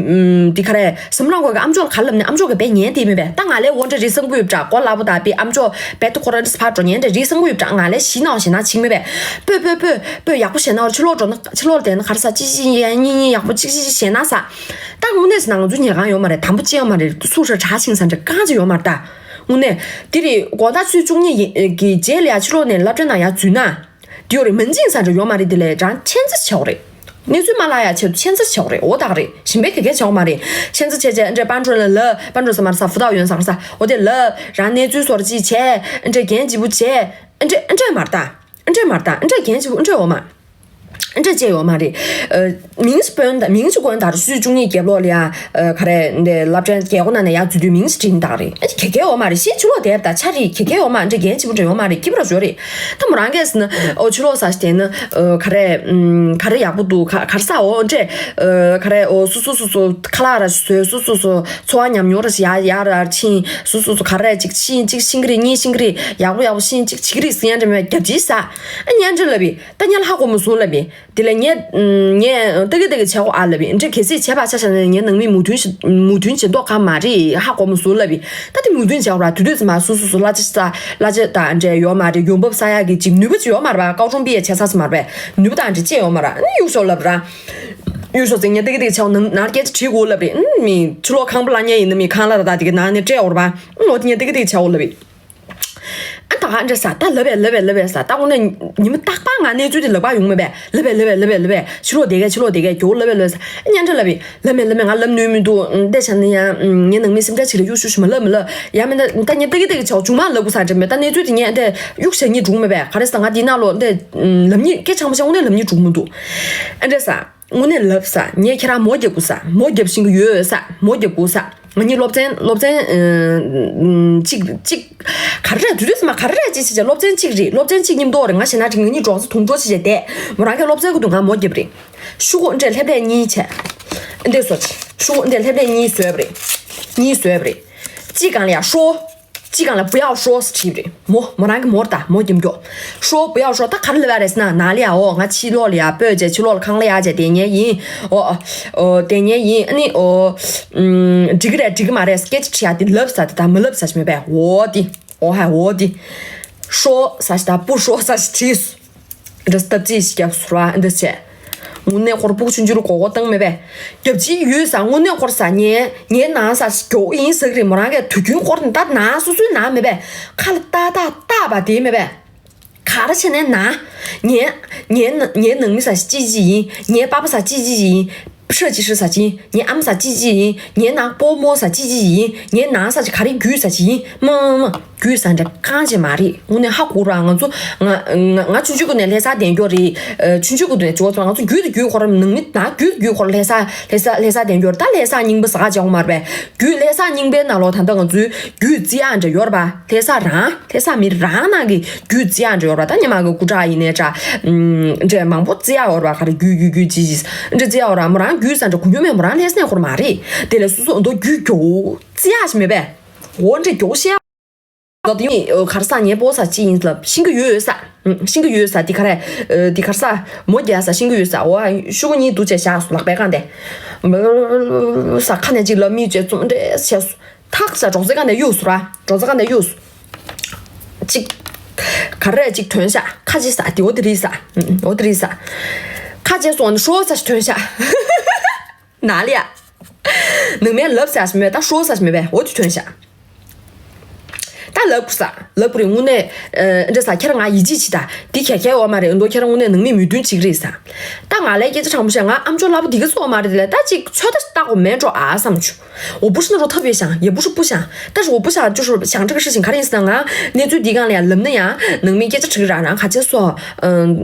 དེ་ག་རེད་སེམས་རང་གོ་གི་ཨམ་ཅོག་ལ་ག་ལབ་ནས་ཨམ་ཅོག་གི་བས་ཉན་དེ་མིན་པས། ད་ང་ལས་འོ་འདྲ་རེ་སང་པོ་ཡོད་པྲ་གོ་ལ་པོ་ད་པའི་ཨམ་ཅོག་བས་ཏུ་ཁོ་ར་འདྲ་ཕར་འགྲོ་ཉན་འདྲ་རེ་སང་པོ་ཡོད་པྲ་ང་ལས་ཞི་ནའོ་ཞེ་ན་ཅིག་མིན་པས། སྤོས་སྤོས་སྤོས་སྤོས་ཡག་པོ་ཞེ་ན་འོ་ཕྱི་ལོགས་འགྲོ་ན་ཕྱི་ལོགས་ལ་བསྡད་ན་ག་རེ་ས་ཅི་ཅི་ཡ་གཉིས་གཉིས་ཡག་པོ་ཅིག་ཅི་ཅི་ཞེ་ན་ས། ད་དངོས་གནས་ཟེར་ན་ང་ཚོ་ཉལ་ཁང་ཡོད་མ་རེད། དམ་པོ་ཅི་ཡོད་མ་རེད། སུ་ཧྲ་དྲག་ཤིང་ས་འདྲ་གང་ཅི་ཡོད་མ་རེད་ད། དངོས་གནས། དེ་རེད། དགོང་དག་ཆུ་ཚོད་བཅུ་གཉིས་ཀྱི་རྗེས་ལ་ཡ་ཕྱི་ལོགས་ནས་སློབ་གྲྭའི་ནང་ཡར་འཛུལ་ན། དེ་ཡོད་རེད། མིན་ཅིང་ས་འདྲ་ཡོད་མ་རེད། དེ་ལས་རང་མཁྱེན་རྩིས་བྱེད་དགོས་རེད། གནས་ཚུལ་མ་ལ་ཡ་ཆེད་དུ་མཁྱེན་རྩིས་བྱེད་དགོས་རེད། འོ་ད་ག་རེད། ཞིམ་པའི་གེ་གེ་བྱེད་དགོས་མ་རེད། མཁྱེན་རྩིས་བྱས་བྱས་འདྲ་པན་ཀྲོ་ལ་ལ་པན་ཀྲོ་ས་མར་ས་ཧྥུ་ཏའོ་ཡོན་ས་ག་ས་འོ་དེ་ལ་རང་གནས་ཚུལ་སོར་ཅིག་བྱས་འདྲ་རྒན་བྱིས་པོ་བྱས་འདྲ་འདྲ་མར་ད། འདྲ་མར་ད་འདྲ་རྒན་བྱིས་པོ་འདྲ་འོ་མ། འདྲ་བྱས་ཡོད་མ་རེད། ཨ། མིང་ཞིག་བོན་དང་མིང་ཞིག་བོན་དང་སུས་བཅུ་གཉིས་རྒྱབ་ལོགས་ལ་ཡ། ཨ། ག་རེ་འདི་སློབ་གྲྭའི་རྒྱལ་སྒོ་ནང་ནས་ཡ་འཛུལ་དུས་མིང་ཞིག་བྲིས་ནི་དག་རེད། ཨ་ཁེ་ཁེ་ཡོད་མ་རེད། ཤེས་ཕྱི་ལོགས་དེབ་དང་ཆ་རེད། ཁེ་ཁེ་ཡོད་མ་འདྲ་རྒན་བྱིས་པོ་འདྲ་ཡོད་མ་རེད། སྐྱིད་པོ་ར་ཞོ་རེད། ད་མོ་རང་གས་ཟེར་ན་ཨོ་ཕྱི་ལོགས་ས་ཞིག་དེ་ནི་ཨ། ག་རེ་ཨམ། ག་རེ་ཡག་པོ་འདུག་ག་ག་རེ་ས་འོ་འདྲ། ཨ། ག་རེ་ཨོ་སོ་སོ་སོ་སོ་ཁ་ལག་ར་ཞིག་བཟོས། སོ་སོ་སོ་འཚོ་བ་ཉམས་མྱོང་ར་ཞིག་ཡར་ཡར་ར་ཕྱིན། སོ་སོ་སོ་ག་རེ་ཅིག་ཕྱིན་ཅིག་ཤིང་གི་རེད། གཉིས་ཤིང་གི་རེད། ཡག་པོ་ཡག་པོ་ཕྱིན་ཅིག་བྱེད་ཀྱི་རེད་ཟེར་ཡ་འདྲ་མེད་རྒྱབ་ཅིག་ས། ཨ་གཉེན་འདྲེ་ལབ་པས། ད་ངས་ཧ་གོ་མ་སོང་ལབ་པས། དེ་ལས་ངས་ངས་ཏག་ཏག་ཅིག་བྱེད་དགོས་ཨ་ལབ་པས། འདྲེ་གལ་སྲིད་བྱས་པ་ཆ་བཞག་ན་ངའི་ནང་མི་མོས་མཐུན་ཞིག་མོས་མཐུན་བྱེད་མདོག་ཁ་མ་རེད། ཧ་གོ་མ་སོང་ལབ་པས། ད་དེ་མོས་མཐུན་བྱས་པ་ར་དུས་དུས་ཙམ་མ་སོ་སོ་སོ་གླ་ཆ་ས་གླ་ཆ་དང་འདྲེ་ཡོད་མ་རེད། ཡོང་འབབ་ས་ཡག་གི་ཅིག་ནུས་པ་ཅིག་ཡོད་མ་རེད་པ། ཀའོ་ཀྲུང་པི་ཡ་བྱས་ཚར་སོང་མ་རེད་པས། ནུས་པ་དང་འདྲེ་ཅི་ཡོད་མ་རེད། ཨ་ནི་གཡུག་ཞོག་ལབ་ར། གཡུག་ཞོག་ཟེར་ངས་ཏག་ཏག་བྱས་ནང་ནང་སྐད་ཆ་དྲིས་དགོས་ལབ་པས། ཨ་མི་ཕྱི་ལོགས་ཁང་པ་ལ་ཉལ་ཡིན་ན་མི་ཁང་གླ་ད་ད་དེ་གི་ནང་ནས་སྤྲད་འོར་པ། ཨ་འོ་དེ་ངས་ཏག་ཏག་བྱས་འོ་ལབ་པས། ཨ་ད་ག་འདྲ་ས་ད་ལབ་པས་ལབ་པས་ལབ་པས་ས། ད་དངོས་གནས་ཉི་མ་རྟག་པར་ང་གནས་ཚུལ་དེ་ལབ་པ་ཡོང་མེད་པས། ལབ་པས་ལབ་པས་ལབ་པས་ལབ་པས། ཕྱི་ལོགས་བསྡད་མཁན་ཕྱི་ལོགས་བསྡད་མཁན་མགྱོགས་ལབ་པས་ལབ་པས་ས། ཨ་ཉན་འདྲ་ལབ་པས། ལབ་མེད་ལབ་མེད། ང་ལབ་ནུས་མི་འདུག་འདི་བྱས་ན་ཡང་ངའི་ནང་མི་སེམས་ཁྲལ་བྱེད་ལ་གཡུག་ཞུ་ཞུ་མ་ལབ་མ་ལབ་ཡ་མེད། ད་ད་ངས་ཏག་ཏག་བྱས་མཇུག་མ་ལབ་དགོས་ས་འདྲ་མེད། ད་གནས་ཚུལ་དེ་ངས་འདི་གཡུག་བྱས་ཉིད་འགྲུག་མེད་པས། ག་རེ་ཟེར་ང་འདི་ནང་ལོགས་འདི་ལབ་ཉིད་སྐད་ཆ་མ་བཤད་དངོས་གནས་ལབ་ཉིད་འགྲུག་མི་འདུག་ཨ་འདྲ་ས། དངོས་གནས་ལབ་ས། ངས་ཁྱེད་རང་མོ་རྒྱབ་དགོས་ས། མོ་རྒྱབ་ཤེས་ཀྱི་ཡོད་ས། མོ་རྒྱབ་དགོས་ས། ང་གཉིས་སློབ་ཚན་སློབ་ཚན་ཨ་གཅིག་གཅིག་ག་རེ་རེད། དུས་དུས་སུ་མ་ག་རེ་རེད་ཅེས་བྱས་བྱས་སློབ་ཚན་གཅིག་རེད། སློབ་ཚན་གཅིག་མཉམ་དུ་རེད། ང་ཞེ་ན་དྲི་ང་གཉིས་གྲོགས་སུ་དུང་གྲོགས་བྱས་བྱས་བསྡད། མོ་རང་གི་སློབ་ཚན་གི་དུ་ང་མོ་རྒྱབ་རེད། ཤུ་གུ་འདྲས་ལྷེབ་ལྷེབ་གཉིས་བྱས། འདྲས་སོ་ཆེ། ཤུ་གུ་འདྲས་ལྷེབ་ལྷེབ་གཉིས་བཟོས་པ་རེད། གཉིས་བཟོས་པ་རེད། གཅིག་གང་ལ་ཡ་ཧྲོ། གཅིག་གང་ལ་བུ་ཡག་ཧྲོ་ཟེར་བྲིས་པ་རེད། མོ་མོ་རང་གི་མོར་ད་མོ་རྒྱབ་མགྱོགས། ཧྲོ་བུ་ཡག་ཧྲོ། ད་ག་རེ་ལབ་ཡ་རེད་ཟེར་ན་ནང་ལ་ཡ་འོ་ང་ཕྱི་ལོགས་ལ་ཡ་སྤོས་བྱས་ཕྱི་ལོགས་ལ་ཁང་གླ་ཡ་བྱས་བསྡད་མཁན་ཡིན། འོ་འོ་བསྡད་མཁན་ཡིན། ཨ་ནི་འོ་ཨུམ་འགྲིག་གི་རེད་འགྲིག་གི་མ་རེད་སྐད་ཆ་དྲི་ཡ་དེ་ལབ་ས་དེ་དང་མི་ལབ་ས་ཞིག་མེད་པས། འོ་དེ་འོ་ཧ་འོ་དེ་ཧྲོ་ས་ཞིག་དང་བུ་ཧྲོ་ས་ཞིག་བྲིས། འདྲ་སྟབས་རྩིས་ཤིག་བརྒྱབ་སོང་ར་འདི་བྱས། དངོས་གནས་ཁོར་ཕྲུ་གུ་ཆུང་ཆུང་ལ་མགོ་སྐོར་བཏང་མེད་པས། རྒྱབ་ཅིག་ཡོད་ས་དངོས་གནས་ཁོར་ས་ངའི་ངའི་ནང་ས་མགྱོགས་ཡིན་ཟེར་གི་རེད། མོ་རང་གིས་དུས་རྒྱུན་ཁོར་ད་ནང་སོ་སོའི་ནང་མེད་པས། ཁ་ལ་ཏག་ཏག་བཏགས་པ་དེ་མེད་པས། ག་རེ་བྱས་ནས་ན། ངའི་ངའི་ངའི་ནང་མི་ས་ཅི་ཅི་ཡིན། ངའི་པ་ཕ་ས་ཅི་ཅི་ཡིན། ཧྲ་ཅི་ཧྲི་ས་ཅི་ཡིན། ངའི་ཨམ་ས་ཅི་ཅི་ཡིན། ངའི་ནང་སྤོ་རྨོ་ས་ཅི་ཅི་ཡིན། ངའི་ནང་ས་ཅི་ག་རེ་རྒྱུས་ས་ཅི་ཡིན། མ་མ་མ། རྒྱུས་ས་འདྲ་གང་ཅི་མ་རེད། དངོས་གནས་ཧ་གོ་ར་ང་ཚོ་ང་ང་ང་ཆུང་ཆུང་གི་ནས་ལྷ་ས་བསྡད་མགྱོགས་རེད། ཨ་ཆུང་ཆུང་གི་ནས་ཇོ་ཚོ་ང་ཚོ་རྒྱུས་དུ་རྒྱུས་ཁོ་ར་ནང་མི་ན་རྒྱུས་དུ་རྒྱུས་ཁོ་ར་ལྷ་ས་ལྷ་ས་ལྷ་ས་བསྡད་མགྱོགས་རེད། ད་ལྷ་ས་རྙིང་པ་ཟ་ག་བྱ་འོང་མ་རེད་པས། རྒྱུས་ལྷ་ས་རྙིང་པའི་ནང་ལོགས་ད་ལྟ་ང་ཚོའི་རྒྱུས་རྩི་ཡག་འདྲ་ཡོད་རེད་པ། ལྷ་ས་རང་ལྷ་ས་མི་རང་ནང་གི་རྒྱུས་རྩི་ཡག་འདྲ་ཡོད་རེད་པ། ད་ཉི་མ་གི་སྐུ་དྲག་ཡིན་ནའི་འདྲ་ཨུམ་འདྲ་མང་པོ་རྩི་ཡག་ཡོད་རེད་པ། ག་རེ་རྒྱུས་རྒྱུས་རྒྱུས་ཅི་ཅི་འདྲ་རྩི་ཡག་ཡོད་རེད་པ། མོ་རང་རྒྱུས་ས་འདྲ་གོ་མྱོང་མེད། མོ་རང་ལྷ་ས་ནས་ཁོ་ར་མ་རེད། དེ་ལས་སོ་སོ་འདོ་རྒྱུས་མགྱོགས་རྩི་ཡག་ཞིག་མེད་པས། འོ་འདྲ་མགྱོགས་བཤད། ད་དེ་ནི་གར་ས་ཉེ་པོ་ས་ཅི་ཡིན་ལབ་ཤིང་གི་ཡོད་ས། ཤིང་གི་ཡོད་ས་དེ་ག་རེ། དེ་གར་ས་མོ་རྒྱ་ས་ཤིང་གི་ཡོད་ས། འོ་ཤུ་གུ་གཉིས་འདུག་བྱས་བཞག་སོང་ལག་པའི་སྒང་དེ། ས་ཁ་ནས་ཅིག་ལབ་མི་བྱས་བཙུམ་འདྲེ་བྱས་སོང་། ཐག་ས་སྒྲོག་ཙེ་སྒང་དེ་གཡུགས་སོང་ར། སྒྲོག་ཙེ་སྒང་དེ་གཡུགས་སོང་། ཅིག་ག་རེ་ཅིག་ཐོན་ཤག་ཁ་ཅིག་ས་དེ་འོ་དེ་རིགས་ས། འོ་དེ་རིགས་ས། ཁ་ཅིག་སོང་ནི་ཧྲོ་ས་ཞིག་ཐོན་ཤག་ནང་ལ་ཡ། ནང་མའི་ལབ་ས་ཞིག་མེད་ད་ཧྲོ་ས་ཞིག་མེད་པས་འོ་དེ་ཐོན་ཤག་ཨ་ལབ་དགོས་ས། ལབ་དགོས་རེད། དངོས་གནས། ཨ་འདྲ་ས། ཁྱེད་རང་ང་ཡིད་ཆེས་བྱེད་ད། འདི་ག་ག་ཡོད་མ་རེད། འདུག་ཁྱེད་རང་དངོས་གནས་ནང་མི་མོས་མཐུན་གཅིག་རེད་ས། ད་ང་ལ་སྐད་ཆ་དྲང་པོ་བཤད། ང་ཨ་མཆོག་ལབ་པ་འདི་ག་ཚོད་མ་རེད་དེ་ལས། ད་ཅིག་ཚོད་ལྟ་ལྟ་དགོས་མེད་འགྲོ་ཨ་བསམ་བྱུང་། 我不是那种特别想，也不是不想，但是我不想就是不想这个事情。ག་རེ་ཡིན་ཟེར་ན། ང་གནས་ཚུལ་འདི་སྒང་ལ་ཡང་ལབ་ན་ཡང་ནང་མི་སྐད་ཆ་དྲིས་ར། རང་ག་ཚོད་སོ། ཨ་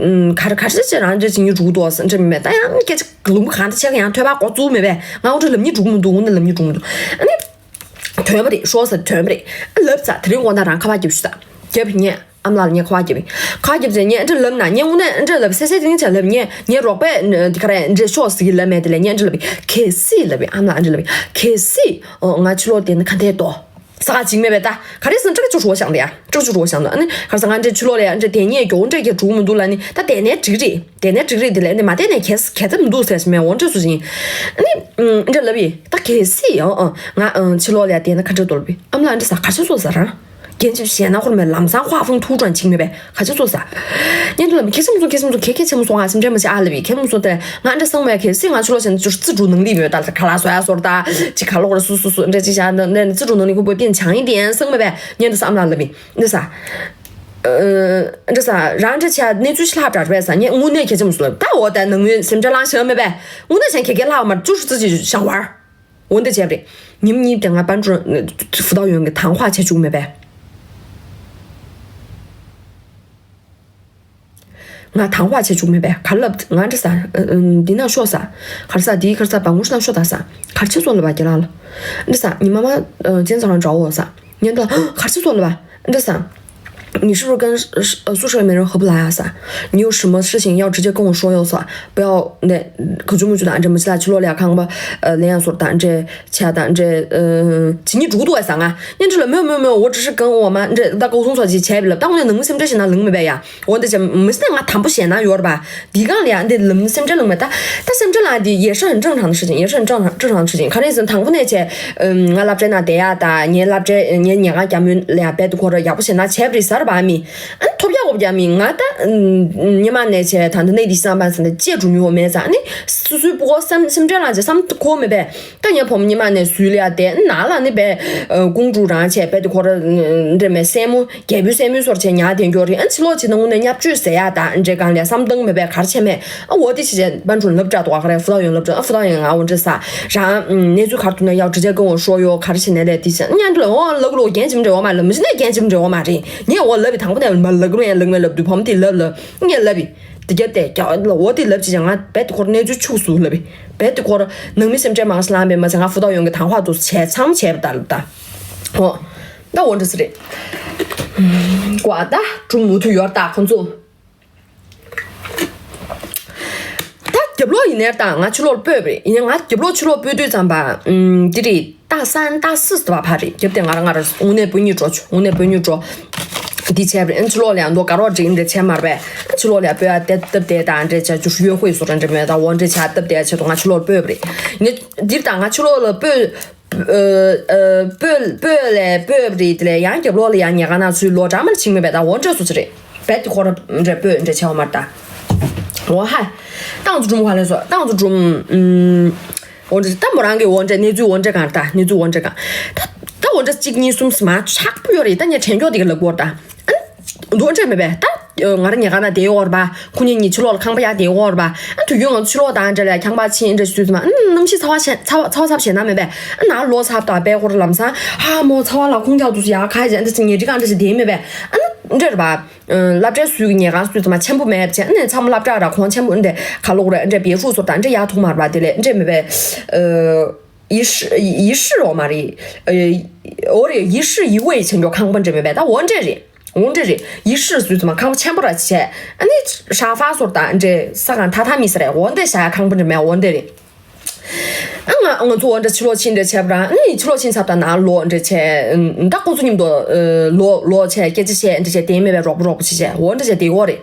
ག་རེ་ག་རེ་ཅེ་རང་འདྲ་ཅིག་ཉིད་འགྲོ་གི་འདུག་ཟེར་འདྲ་མེད། ད་ཡང་སྐད་ཆ་ལུང་པ་གང་ད་ཆེ་ག་ཡང་ཐོས་པ་འགོ་བཙུགས་མེད་པས། ང་འོ་འདྲ་ལབ་ཉིད་འགྲོ་གི་མི་འདུག་འོ་ན་ལབ་ཉིད་འགྲོ་གི་མི་འདུག་ཨ་ནི། དོན་པ་རེད། ཤོག་ཟེར། དོན་པ་རེད། ཨ་ལབ་ཚ། དེ་རིང་དགོང་དག་རང་ཁ་པར་རྒྱབ་ཤོག་ད། རྒྱབ་ངས། ཨ་མ་ལགས་ལ་ངས་ཁ་པར་རྒྱབ་པས། ཁ་པར་རྒྱབ་ཚེ་ངས་འདྲ་ལབ་ན། ངས་དངོས་གནས་འདྲ་ལབ། སེ་སེ་དེ་ནི་ཆ་ལབ། ངས་ངའི་རོགས་པས་འདི་ག་རེ་འདྲ་ཤོག་ཟེར་གྱི་ལབ་མེད་དེ་ལས། ངས་འདྲ་ལབ་པས། གལ་སྲིད་ལབ་པས། ཨ་མ་ལགས་འདྲ་ལབ་པས། གལ་སྲིད་ཨོ་ང་ཕྱི་ལོགས་བསྡད་ན་ག་འདྲས་འདུག་ས་ག་ཅིག་མེད་པས། ད་ག་རེ་ཟེར་ན་སྤྲོ་སྐྱིད་རུ་བཞག་འདི་ཡ། སྤྲོ་སྐྱིད་རུ་བཞག་འདུག་ཨ་ནི་ག་རེ་ཟེར། ང་འདྲ་ཕྱི་ལོགས་ལ་ཡ་འདྲ་བསྡད་ཉེས་མགྱོགས་འདྲ་གྱི་འགྲོ་མི་འདུག་ལབ་ནི། ད་བསྡད་ནའི་འགྲིག་རེད། བསྡད་ནའི་འགྲིག་རེད་དེ་ལས། ཨ་ནི་མ་བསྡད་ནའི་གལ་གལ་ཏེ་མི་འདུག་ཟེར་ཞིག་མེད། འོ་འདྲ་སུ་ཞིག་ཡིན། ཨ་ནི་འདྲ་ལབ་པས། ད་གལ་སྲིད་ཨོ་ཨོ་ང་ཕྱི་ལོགས་ལ་ཡ་བསྡད་ན་ག་འདྲས་འདུག་ལབ་པས། ཨ་མ་ལགས་འདྲ་ས། ག་རེ་བྱས་སོང་ཟེར། རང་རྒན་ཅིག་ཞེད་སྣང་ཁོར་མེད། ལམ་སང་ཁོ་ཨ་ཕང་ཐུག་ཀྲོན་ཅིག་མེད་པས། ག་ཅི་ཚོ་ས། ཉན་དུ་ལ་མི་ཁེ་ཆེ་མོ་སོང་། ཁེ་ཆེ་མོ་སོང་། ཁེ་ཁེ་ཆེ་མོ་སོང་། ང་སེམས་ཁྲལ་མ་བྱེད་ཨ་ལབ་པས། ཁེ་མོ་སོང་སྟེ་ང་འདྲ་སང་མོ་ཡ། གལ་སྲིད་ང་ཕྱི་ལོགས་ཕྱིན་ན་ཅུར་རྩི་འགྲོ་ནང་ལི་མེད། ད་ཁ་ལག་བཟོ་ཡ་བཟོ་ར། ད་ཅི་ཁ་ལོག་ར་སུ་སུ་སུ་འདྲ་ཅི་བྱ་ན་ནས་རྩི་འགྲོ་ནང་ལི་ཁོ་བོད་པིན་བྱང་ཡིན་དེ་ཡན་སང་མེད་པས། ཉན་དུ་སམ་ལ་ལབ་པས། འདི་ས། འདི་ས། རང་འདྲ་ཆ་གནས་ཚུལ་ཤི་ལྷག་དྲག་པས་ས། ཉན་དངོས་གནས་ཁེ་ཆེ་མོ་སོང་ལབ། ད་འོ་ད་ནང་མོའི་སེམས་ཁྲལ་ལང་ཤ་མེད་པས། དངོས་གནས་ཆ་ཁེ་ཁེ་ལྷག་མ་ཅུར་རྩི་ཅི་བྱ་བར། འོ་འདི་བྱས་པ་རེད། ཉིན་གཉིས་དེ་ང་པན་ཀྲུ་ཧྥུ་ཏའོ་ཡོན་གྱི་དང་བ་བྱེད་བཅུག་མེད་པས། ང་དང་བ་བྱེད་བཅུག་མེད་པས། ག་ལབ་ང་འདྲ་ས། འདི་ན་ཤོག་ས། གར་ས་འདི་གར་ས་བ་ངུ་ཤ་ན་ཤོག་ད་ས། གར་ཆེ་ཚོ་ལབ་པ་རྒྱ་ལ་ལ། འདི་ས་ཉི་མ་མ་ཅན་ཚང་རང་འདྲ་བོ་ས། ཉན་ད་གར་ཆེ་ཚོ་ལབ་པ། འདི་ས། 你是不是跟呃宿舍里面人合不来啊？啥？你有什么事情要直接跟我说哟，啥？不要那可就没觉得俺这么起来去落了看吧，呃，那样说的，俺这其他的俺这呃，请你主动啥啊？你这了没有没有没有，我只是跟我妈这那沟通说起起来了，但我那能不能这些呢，能明白呀？我得讲，没事，我谈不闲呢，有点吧？你讲了呀，你能不能这能没？但但是这来的也是很正常的事情，也是很正常正常的事情。看那是谈过那些，嗯，我拉这那得呀的，你拉这你你俺家门两百多块，也不行，那钱不是事儿吧？咪。 ཨ་ཐོབ་ཡག་འོབ་ཡག་མི་ང་ད་ཉི་མ་ནས་བྱས་ད་འདི་ནས་འདི་བསམ་པ་ཟེར་ནས་ཅེས་འགྲོ་མྱོང་མེད་ཙང་ནི་སུ་སུའི་ཕྲུ་གུ་བསམ་སེམས་ཁྲལ་ལངས་བྱས་བསམ་གོ་མེད་པས། ད་ངའི་བུ་མོ་ཉི་མ་ནས་སུའི་ལ་ཡ་དེ་ནང་ལ་ནི་བས་ཀོང་ཀྲུག་རང་བྱས་བས་དེ་ཁོ་ར་འདྲེ་མེད་སྲས་མོ་རྒྱལ་པོའི་སྲས་མོའི་སོར་བྱས་ཉག་དེ་འགྱོ་རེད། ཨ་ཕྱི་ལོགས་ཅིག་ནང་ནས་བརྙས་བཅོས་ཟེར་ཡ་ད་འདྲེ་གང་ལས་བསམ་བཏང་མེད་པས་གར་བྱས་མེད། ཨ་འོ་དེ་ཕྱི་བྱས་པན་ཀྲུང་ལབ་དྲག་འདུག་ཨ་ག་རེ་ཧྥུ་ཏའོ་ཡོན་ལབ་དྲག་ཨ་ཧྥུ་ཏའོ་ཡོན་ང་འོ་འདྲེ་ས་རང་གནས་ཚུལ་གར་ཐུག་ན་ཡག་དྲི་རྒྱ་ཀུན་འོ་ཧྲོ་ཡོ་གར་བྱས་ནས་ལས་དེ་བྱས་ཉན་དུ་ལ་འོ་ལབ་ལོ་རྒན་ཅིམ་འདྲེ་འོ་མ་ལབ་མི་ཤི་ནས་རྒན་ཅིམ་འདྲེ་འོ་མ་རེད། ངས་འོ་ལབ་པའི་དང་པོ་ནས་མ་ལབ་རུང་ཡང་ལབ་མེད་ལབ་དུས་བུ་མོ་དེ་ལབ་ལ་ངས་ལབ་པའི་དེ་རྒྱ་དེ་རྒྱ་ལ་འོ་དེ་ལབ་ཅི་ཅང་ང་རྦད་དེ་ཁོར་གནས་ཚུལ་ཕྱུགས་སུ་ལབ་པའི་རྦད་དེ་ཁོར་ནང་མི་སེམས་ཁྲལ་མང་སི་ལངས་པའི་མ་ཚད་ང་ཧྥུ་ཏའོ་ཡོན་གྱི་དང་ཧྭ་དུ་བྱས་ཚང་བྱས་པ་ད་ལབ་ད། འོ་ད་འོ་འདྲ་སི་རེད། ཀོ་ཨ་ད་གྲུམ་མུ་མཐུད་ཡོར་ད་ཁོ་ཚོ། ད་རྒྱབ་ལོགས་ཡིན་ནའི་ད་ང་ཕྱི་ལོགས་སྤོས་པ་རེད། ཡིན་ནའི་ང་རྒྱབ་ལོགས་ཕྱི་ལོགས་སྤོས་དུས་ཙམ་པ་ཨུམ་འདི་རེད། ད་སན་ད་སིས་ད་བ་ཕ་རེད། རྒྱབ་དེ་ང་ར་ང་ར་དངོས་གནས་སྤོས་ཉིད་འགྲོ་ཆུ་དངོས་གནས་སྤོས་ཉིད་འགྲོ། འདི་བྱས་པ་རེད། ཨ་ཕྱི་ལོགས་ལ་ཡང་མདོ་དགའ་རོགས་འགྲིག་འདི་བྱས་མར་པས། ཨ་ཕྱི་ལོགས་ལ་ཡང་སྤོས་ཨ་དེ་སྟབས་བདེ་ད་འདྲེ་བྱ་ཅུ་ཡོད་ཧུའི་སོ་ར་འདྲེ་མེད་ད་འོ་འདྲེ་བྱ་སྟབས་བདེ་ཆེད་དུ་ང་ཕྱི་ལོགས་སྤོས་པ་རེད། ཡིན་ནའི་འདིར་ད་ང་ཕྱི་ལོགས་ལ་སྤོས། སྤོས་སྤོས་ལས་སྤོས་པ་རེད། དེ་ལས་ཡང་རྒྱབ་ལོགས་ལ་ཡང་ཉལ་ཁང་ནང་ཚུར་ལོག་འདྲ་མར་ཕྱིན་མེད་པས་ད་འོ་འདྲ་སོ་ཚེ་རེད། རྦད་དེ་ཁོ་ར་འདྲ་སྤོས་འདྲ་བྱས་བ་མར་ད། འོ་ཧ། ཏང་ཚོ་སྒྲུང་ག་ལས་སོ་ཏང་ཚོ་སྒྲུང་། འོ་འདྲ་ད་མོ་རང་གི་འོ་འདྲ་གནས་ཚུལ་འོ་འདྲ་གང་ད་གནས་ཚུལ་འོ་འདྲ་གང་། ད་ད་འོ་འདྲ་གཅིག་གཉིས་གསུམ་མ་ཆག་པོ་ཡོད་རེད། ད་ངས་དྲན་འཇོག་དེ་ག་ལབ་དགོས་རེད་ད། འདུག་འདྲེ་མེད་པས་ད། ང་རང་ཉལ་ཁང་ནང་བསྡད་ཡོད་རེད་པ། ཁོ་གཉིས་གཉིས་ཕྱི་ལོགས་ལ་ཁང་པ་ཡར་བསྡད་ཡོད་རེད་པ། ཨ་དུས་རྒྱུན་ང་ཚོ་ཕྱི་ལོགས་དང་འདྲ་ལ་ཁང་པ་ཕྱིན་འདྲ་ཞུས་ཙམ་ཨ་གནམ་གཤིས་ཚ་བ་ཆེ་ཚ་བ་ཚ་བ་ཚ་བ་ཞེ་ན་མེད་པས། ཨ་ནང་ལོགས་ཚ་བ་དང་པད་ཁོ་ར་ལམ་སང་ཧ་མོ་ཚ་བ་ལ་ཁོང་རྒྱག་དུས་སུ་ཡར་ཁ་ཡ་འདྲ་ཞིག་ཉལ་ཁྲི་ཁང་འདྲ་ཞིག་བསྡད་མེད་པས། ཨ་ནི་འདྲ་རེད་པ། སློབ་གྲྭའི་སུས་ཉལ་ཁང་སུས་ཙམ་ཆེན་པོ་མེད་པ་བྱས་ཨ་ནི་མཚམས་སློབ་གྲྭ་ར་ཁོང་ཆེན་པོ་འདྲ་ག་ལོག་རེད་འདྲ་བེད་ཤུགས་སོར་དང་འདྲ་ཡར་ཐུག་མར་པ་དེ་ལས་འདྲ་མེད་པས། ཡི་ཧྲི་ཡི་ཧྲི་འོ་མ་རེད། འོ་རེད་ཡི་ཧྲི་ཡི་ཝེ་ཆེན་མཆོག་ཁང་པ་འདྲ་མེད་པས་ད་འོ་འདྲ་རེད། འོ་འདྲ་རེད། ཡི་ཧྲི་ཟུར་ཙམ་ཁང་པ་ཆེན་པོ་ར་བྱས། ཨ་ནི་ཧྲ་ཧྥ་ཟོར་དང་འདྲེ་ས་གང་ཐ་ཐ་མི་ས་རེད། འོ་འདྲ་བྱ་ཁང་པ་འདྲ་མེད་འོ་འདྲ་རེད། ཨ་ང་ང་ཚོ་འོ་འདྲ་ཕྱི་ལོགས་ཕྱིན་འདྲ་བྱས་པ་ར་ཨ་ནི་ཕྱི་ལོགས་ཕྱིན་ཚབ་དང་ནང་ལོག་འདྲ་བྱས། ད་ཁོང་ཚོ་མཉམ་དུ་ལོག་ལོག་བྱས་སྐད་ཆ་བཤད་འདྲ་བྱས་དེ་མེད་པའི་རོགས་པ་རོགས་པ་བྱས་བྱས་འོ་འདྲ་བྱས་དེ་འོ་རེད།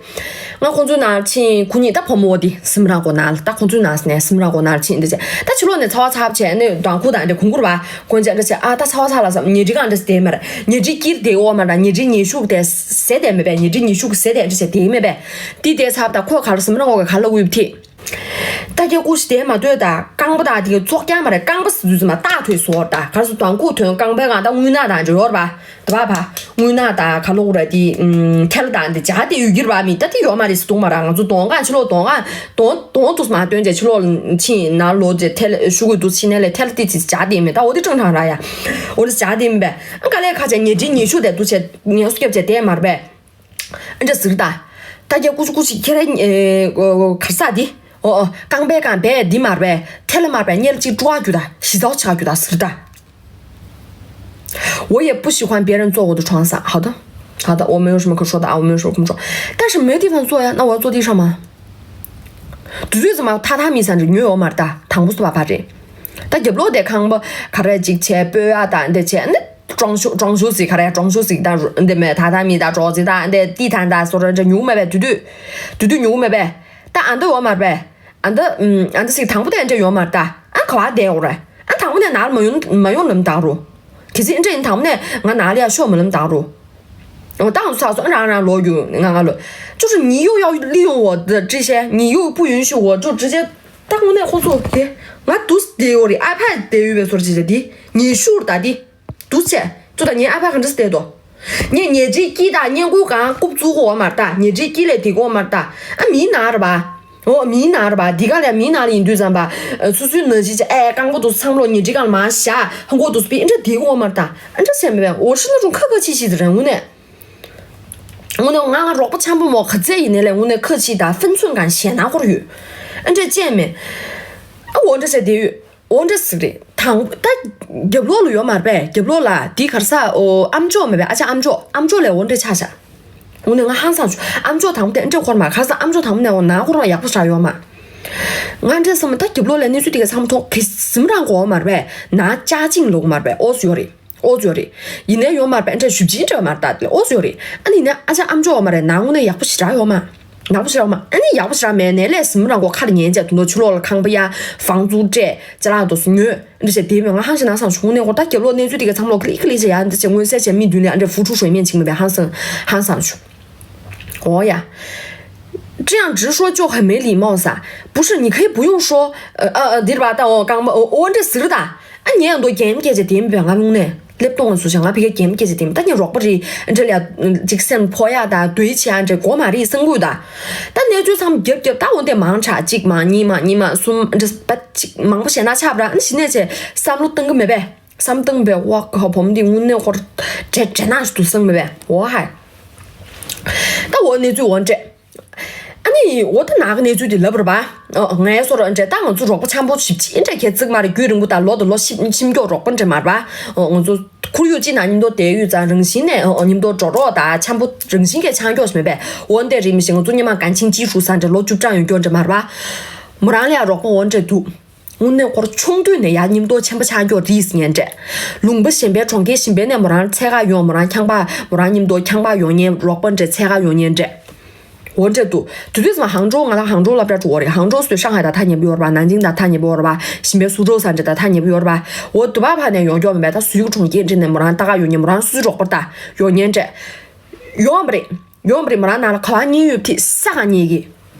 ང་ཁོང་ཚོའི་ནང་ཕྱིན་ཁོ་གཉིས་ད་བུ་མོ་དེ་སིམ་ར་གོ་ནང་ལ་ད་ཁོང་ཚོའི་ནང་ནས་སིམ་ར་གོ་ནང་ལ་ཕྱིན་འདི་བྱས་ད་ཕྱི་ལོགས་ནས་ཚ་བ་ཚབ་བྱས་ནས་མདང་ཁུག་དང་འདྲ་གུང་གུར་བ་གོན་ཆ་འདྲ་བྱས་ཨ་ད་ཚ་བ་ཚ་ལ་བསམ་ཉལ་ཁྲི་གང་འདྲ་བསྡད་མར་ཉལ་ཁྲི་དཀྱིལ་བསྡད་འོག་མར་ཉལ་ཁྲི་ཉལ་ཤུགས་དེ་ཟེ་དེ་མེད་པས་ཉལ་ཁྲི་ཉལ་ཤུགས་ཟེ་དེ་འདྲ་བྱས་དེ་མེད་པས། དེ་དེ་ཚབ་ད་ཁོ་ག་ལ་སིམ་ར་གོ་ག་ལ་དབུས་ཐིག་རྟ་རྒྱ་ཀུ་ཤུ་དེ་མ་ལྟོས་ད་རྐང་པ་དང་དེ་གི་ཚོགས་རྐྱང་མ་རེད། རྐང་པ་ཟེར་དུས་ཙམ་པ་རྟགས་ཐོན་སོང་ད། ག་རེ་ཟེར་དང་ཁུག་ཐོན་རྐང་པའི་སྒང་ད་རྔུལ་ནག་དང་འདྲ་ཡོད་རེད་པ། ད་བ་བ་རྔུལ་ནག་དང་ག་ལོ་ར་དེ་ཐལ་དང་དེ་འཇག་དེ་ཡོད་ཀྱི་རེད་པ། མི་ད་དེ་ཡོད་མ་རེད་ཟེར་འདུག་མ་ར། ང་ཚོ་གདོང་གང་ཕྱི་ལོགས་གདོང་གང་གདོང་གདོང་དུ་མ་སྟོན་བྱས་ཕྱི་ལོགས་ཕྱིན་ནང་ལོགས་ཀྱི་ཐལ་ཤུ་གུ་དུ་ཕྱིན་ནས་ལས་ཐལ་ཏི་ཙི་འཇག་དེ་མི་ད་འོ་དེ་ཀྲང་ཀྲང་ར་ཡ། འོ་དེ་འཇག་དེ་མི་པས། ཨ་ག་ལས་ཁ་ཆེ་ཉལ་ཁྲིའི་ཉལ་ཤུ་དེ་དུ་བྱས་ངལ་གསོ་རྒྱབ་བྱས་དེ་མ་རེད་པས། ཨ་འདྲ་ཟིག་ད། ད་རྒྱ་ཀུ་ཅི་ཀུ་ཅི་ཁྱེད་རང་གར་ས་འདི། ཨོ་ཨོ་རྐང་པའི་སྒང་བས་འདི་མར་བས་ཐལ་མར་བས་གཉེར་གཅིག་སྤྲོ་བ་རྒྱུ་ད་ཞི་ཚའོ་ཆགས་རྒྱུ་ད་ཟིག་ད། 我也不喜欢别人坐我的床上。好的，好的，我没有什么可说的啊，我没有什么可说的。但是没地方坐呀，那我要坐地上吗？དུས་ཚོད་ཙམ་མ་ཐ་ཐ་མི་ས་འདྲ་ཉོས་ཡོད་མ་རེད་ད། དང་པོ་སུ་བ་བ་རེད། ད་རྒྱབ་ལོགས་དེ་ཁང་པ་ག་རེ་ཅིག་བྱས་སྤོས་ཡ་ད་འདི་བྱས་ནི། 装修装修 ཟིག་ག་རེ་装修 ཟིག་ད་རུ་འདི་མེད་ད་ད་མི་ད་གྲོགས་ཟིག་ད་འདི་ཏི་ཐན་ད་སོ་ར་འདྲ་ཉུག་མེད་པས་དུས་དུས། དུས་དུས་ཉུག་མེད་པས། ད་ཨ་འདི་འོ་མར་པས། ཨ་འདི་ཨ་འདི་ཟིག་དང་པོ་དེ་འདྲ་ཡོད་མར་ད། ཨ་ག་བ་བསྡད་འོ་རེད། ཨ་དང་པོ་ནས་ནར་མ་ཡོང་མ་ཡོང་ལམ་དང་རུ། གི་ཟིག་འདྲ་ཡིན་དང་པོ་ནས་ང་ནར་ལ་ཡ་ཤོག་མ་ལམ་དང་རུ། འོ་ད་ང་ཚོ་ཚགས་སོ་རང་རང་ལོ་རྒྱུ་ང་ང་ལོ། 就是你又要利用我的这些，你又不允许我就直接 ད་དངོས་གནས་ཁོ་ཚོ་དེ་ང་དུས་བསྡད་ཡོད་རེད། ཨ་ཕ་བསྡད་ཡོད་པའི་སོར་ཅི་ཟེར་དེ་ཉེ་ཤུར་ད་དེ་དུས་ཆེ་ཚོ་ད་ངའི་ཨ་ཕ་ག་འདྲ་བསྡད་དོ། ངས་ཉལ་ཁྲིའི་དཀྱིལ་དང་བརྙན་བཀོད་གང་རྐུབ་བཙུགས་གོ་མ་རེད་ད། ཉལ་ཁྲིའི་དཀྱིལ་ལས་དེ་གོ་མ་རེད་ད། ཨ་མིའི་ནང་རེད་པ། འོ་མིའི་ནང་རེད་པ། འདི་ག་ལས་མིའི་ནང་ལ་ཡིན་དུས་ཙམ་པ་སུ་སུའི་ནང་བཞིན་ཅི་ཨེ་རྐང་པ་དུ་ཚང་མ་ལོ་ཉལ་ཁྲིའི་སྒང་ལ་མ་བཞག་ཧང་གོ་དུ་སྤི་འདྲ་དེ་གོ་མ་རེད་ད། ཨ་འདྲ་བྱས་མེད་པས། འོ་ཧྲི་ན་རུང་ཁ་ཁ་ཆི་ཆི་དེ་རེད་དངོས་གནས། དངོས་གནས་ང་ང་རོགས་པ་འཆམ་པོ་མོ་ག་ཚད་ཡིན་ནའི་ལས་དངོས་གནས་ཁ་ཕྱི་དང་ཕན་ཚུན་གང་ཞེད་སྣང་སྐོར་ཡོད། ཨ་འདྲས་བཅས་མེད། ཨ་འོ་འདྲ་ཟེར་དེ་ཡོད། འོ་འདྲ་ཟིག་རེད་དང་ད། རྒྱབ་ལོགས་ལ་ཡོད་མ་རེད་པས། རྒྱབ་ལོགས་ལ་དེ་གར་ས་ཨོ་ཨམ་ཅོག་མེད་པས། ཨ་ཅག་ཨམ་ཅོག་ཨམ་ཅོག་ལས་འོ་འདྲས་ཆགས་ཤག་དངོས་གནས་ང་ཧང་སང་བྱུང་། ཨམ་ཅོག་དང་པོ་དེ་ཨ་འདྲས་འཁོར་མ་གར་ས་ཨམ་ཅོག་དང་པོ་ནས་འོ་ན་འཁོར་བ་ཡག་པོ་ཞེ་དྲག་ཡོད་མ། ང་འདྲས་བསམ་མ་ད་རྒྱབ་ལོགས་ལ་གནས་ཚུལ་དེ་ག་ཚང་མ་མཐོང་གི་ཟིམ་རང་གོ་མ་རེད་པས། ན་ཅག་ཅིང་ལོག་མ་རེད་པས། ཨོ་སུ་ཡོད་རེད། ཨོ་ཙི་ཡོད་རེད། ཡིན་ནའི་ཡོད་མ་རེད་པས། འདྲ་ཞུ་ཅིག་འདྲ་མ་རེད་ད། ཨོ་ཙི་ཡོད་རེད། ཨ་ནི་ནས་ཨ་ཅག་ཨམ་ཅོག་ཡོད་མ་རེད། ནང་ངོ་ནས་ཡག་པོ་ཞེ་དྲག་ཡོད་མ། ནག་པོ་ཞེ་དྲག་ཡོད་མ། ཨ་ནི་ཡག་པོ་ཞེ་དྲག་མེད་ནའི་ལས་ཟིན་མོ་རང་གོ་ཁ་ལ་ཉན་བྱས་དུ་ནོ་ཆུ་ལོག་ལ་ཁང་པ་ཡ་བང་བཙུགས་སྤྲད་ཅ་ལག་དུ་སུ་ཉོས་འདྲ་བྱས་དེ་མོད་ང་ཧང་ཞེ་ན་སང་ཆུང་ནས་གོ་ད་རྒྱབ་ལོགས་གནས་ཚུལ་དེ་ག་ཚང་མ་ལོག་ཀི་ལི་ཀི་ལི་བྱས་ཡ་འདྲ་བྱས་མངོན་གསལ་བྱས་མི་མདུན་ལས་ཨ་འདྲ་ཧྥུ་ཁྲུ་ཧྲོས་མེན་ཅིག་མེད་པས་ཧང་སང་ཧང་སང་ཆུ། 哦呀，这样直说就很没礼貌撒。不是，你可以不用说，呃呃呃，迪里巴大王刚刚哦，哦，这死了的。啊，你很多game给这点表啊，弄呢，laptop 我说想啊，别个 game 给这点，但你 rock 不是，这里啊，嗯，这个 send 破呀的，对起啊，这国马里生过的。但你就他们 give give，但我得忙查，这嘛，你嘛，你嘛，送这把这忙不闲那差不多，你现在这三路登个没呗，三路登呗，我靠，ผมดี 我那会儿这这那是都生没呗，我还，但我那最完这。 ཨ་ནི་འོ་ད་ནག་གི་གནས་ཚུལ་དེ་ལབ་ར་བ། ཨ་ངའི་སོ་ར་འདྲ་ད་ང་ཚོ་རོགས་པ་འཆམ་པོ་ཞིབ་ཅིག་འདྲ་ཁྱེད་ཚིག་མ་རེད། རྒྱུན་རིང་པོ་ད་ལོ་དང་ལོ་ཞིབ་ཞིབ་མགྱོགས་རོགས་པ་འདྲ་མ་རེད་བ། ཨ་ང་ཚོ་ཁོར་ཡུག་ཅིག་ནང་མཉམ་དུ་བསྡད་ཡོད་ཙང་རང་བཞིན་ནས་ཨ་མཉམ་དུ་འགྲོ་རོགས་ད་འཆམ་པོ་རང་བཞིན་གྱི་ཆང་མགྱོགས་ཞིག་མེད་པས། འོ་འདྲ་རིམ་བཞིན་ང་ཚོ་སྙེ་མ་གན་ཆིང་ཅི་ཧྲུ་ས་འདྲ་ལོ་བཅུ་གྲངས་ཡོད་མགྱོགས་འདྲ་མ་རེད་བ། མོ་རང་ལ་ཡ་རོགས་པ་འོ་འདྲ་འདུག་དངོས་གནས་ཁོར་ཆུང་དུས་ནས་ཡ་མཉམ་དུ་ཆེན་པོ་ཆགས་མགྱོགས་རིས་ཉན་འདྲ། ལུང་པ་གཞན་པའི་གྲོང་ཁྱེར་གཞན་པའི་ནས་མོ་རང་འཚོལ་ག་ཡོང་། མོ་རང་ཁང་པ་མོ་རང་མཉམ་དུ་ཁང་པ་ཡོང་ཉན་རོགས་པ་འདྲ་འཚོལ་ག་ཡོང་ཉན་འདྲ། འོ་འདྲ་འདུག་དུས་དུས་ཙམ་ཧང་ཀྲོའུ་ང་ལ་ཧང་ཀྲོའུ་སློབ་གྲྭ་འགྲོ་བ་རེད། ཧང་ཀྲོའུ་སུ་ཧྲང་ཧའེ་དང་ཐག་ཉེ་པོ་ཡོད་རེད་པ། ནང་ཅིང་དང་ཐག་ཉེ་པོ་ཡོད་རེད་པ། གཞན་པའི་སུ་ཀྲོའུ་ས་འདྲ་དང་ཐག་ཉེ་པོ་ཡོད་རེད་པ། འོ་དུ་བ་ཕ་ནས་ཡོང་མགྱོགས་མེད་པས། ད་སུ་ཡུག་གྲོང་ཁྱེར་འདྲ་ནས་མོ་རང་ལྟ་ག་ཡོང་ཉན། མོ་རང་སུ་རོགས་པ་ད་ཡོང་ཉན་འདྲ། ཡོང་བ་རེད། ཡོང་བ་རེད། མོ་རང་ནང་ལ་ག་བ་གཉིས་ཡོད་དེ་ས་ག་གཉིས་ཀྱི།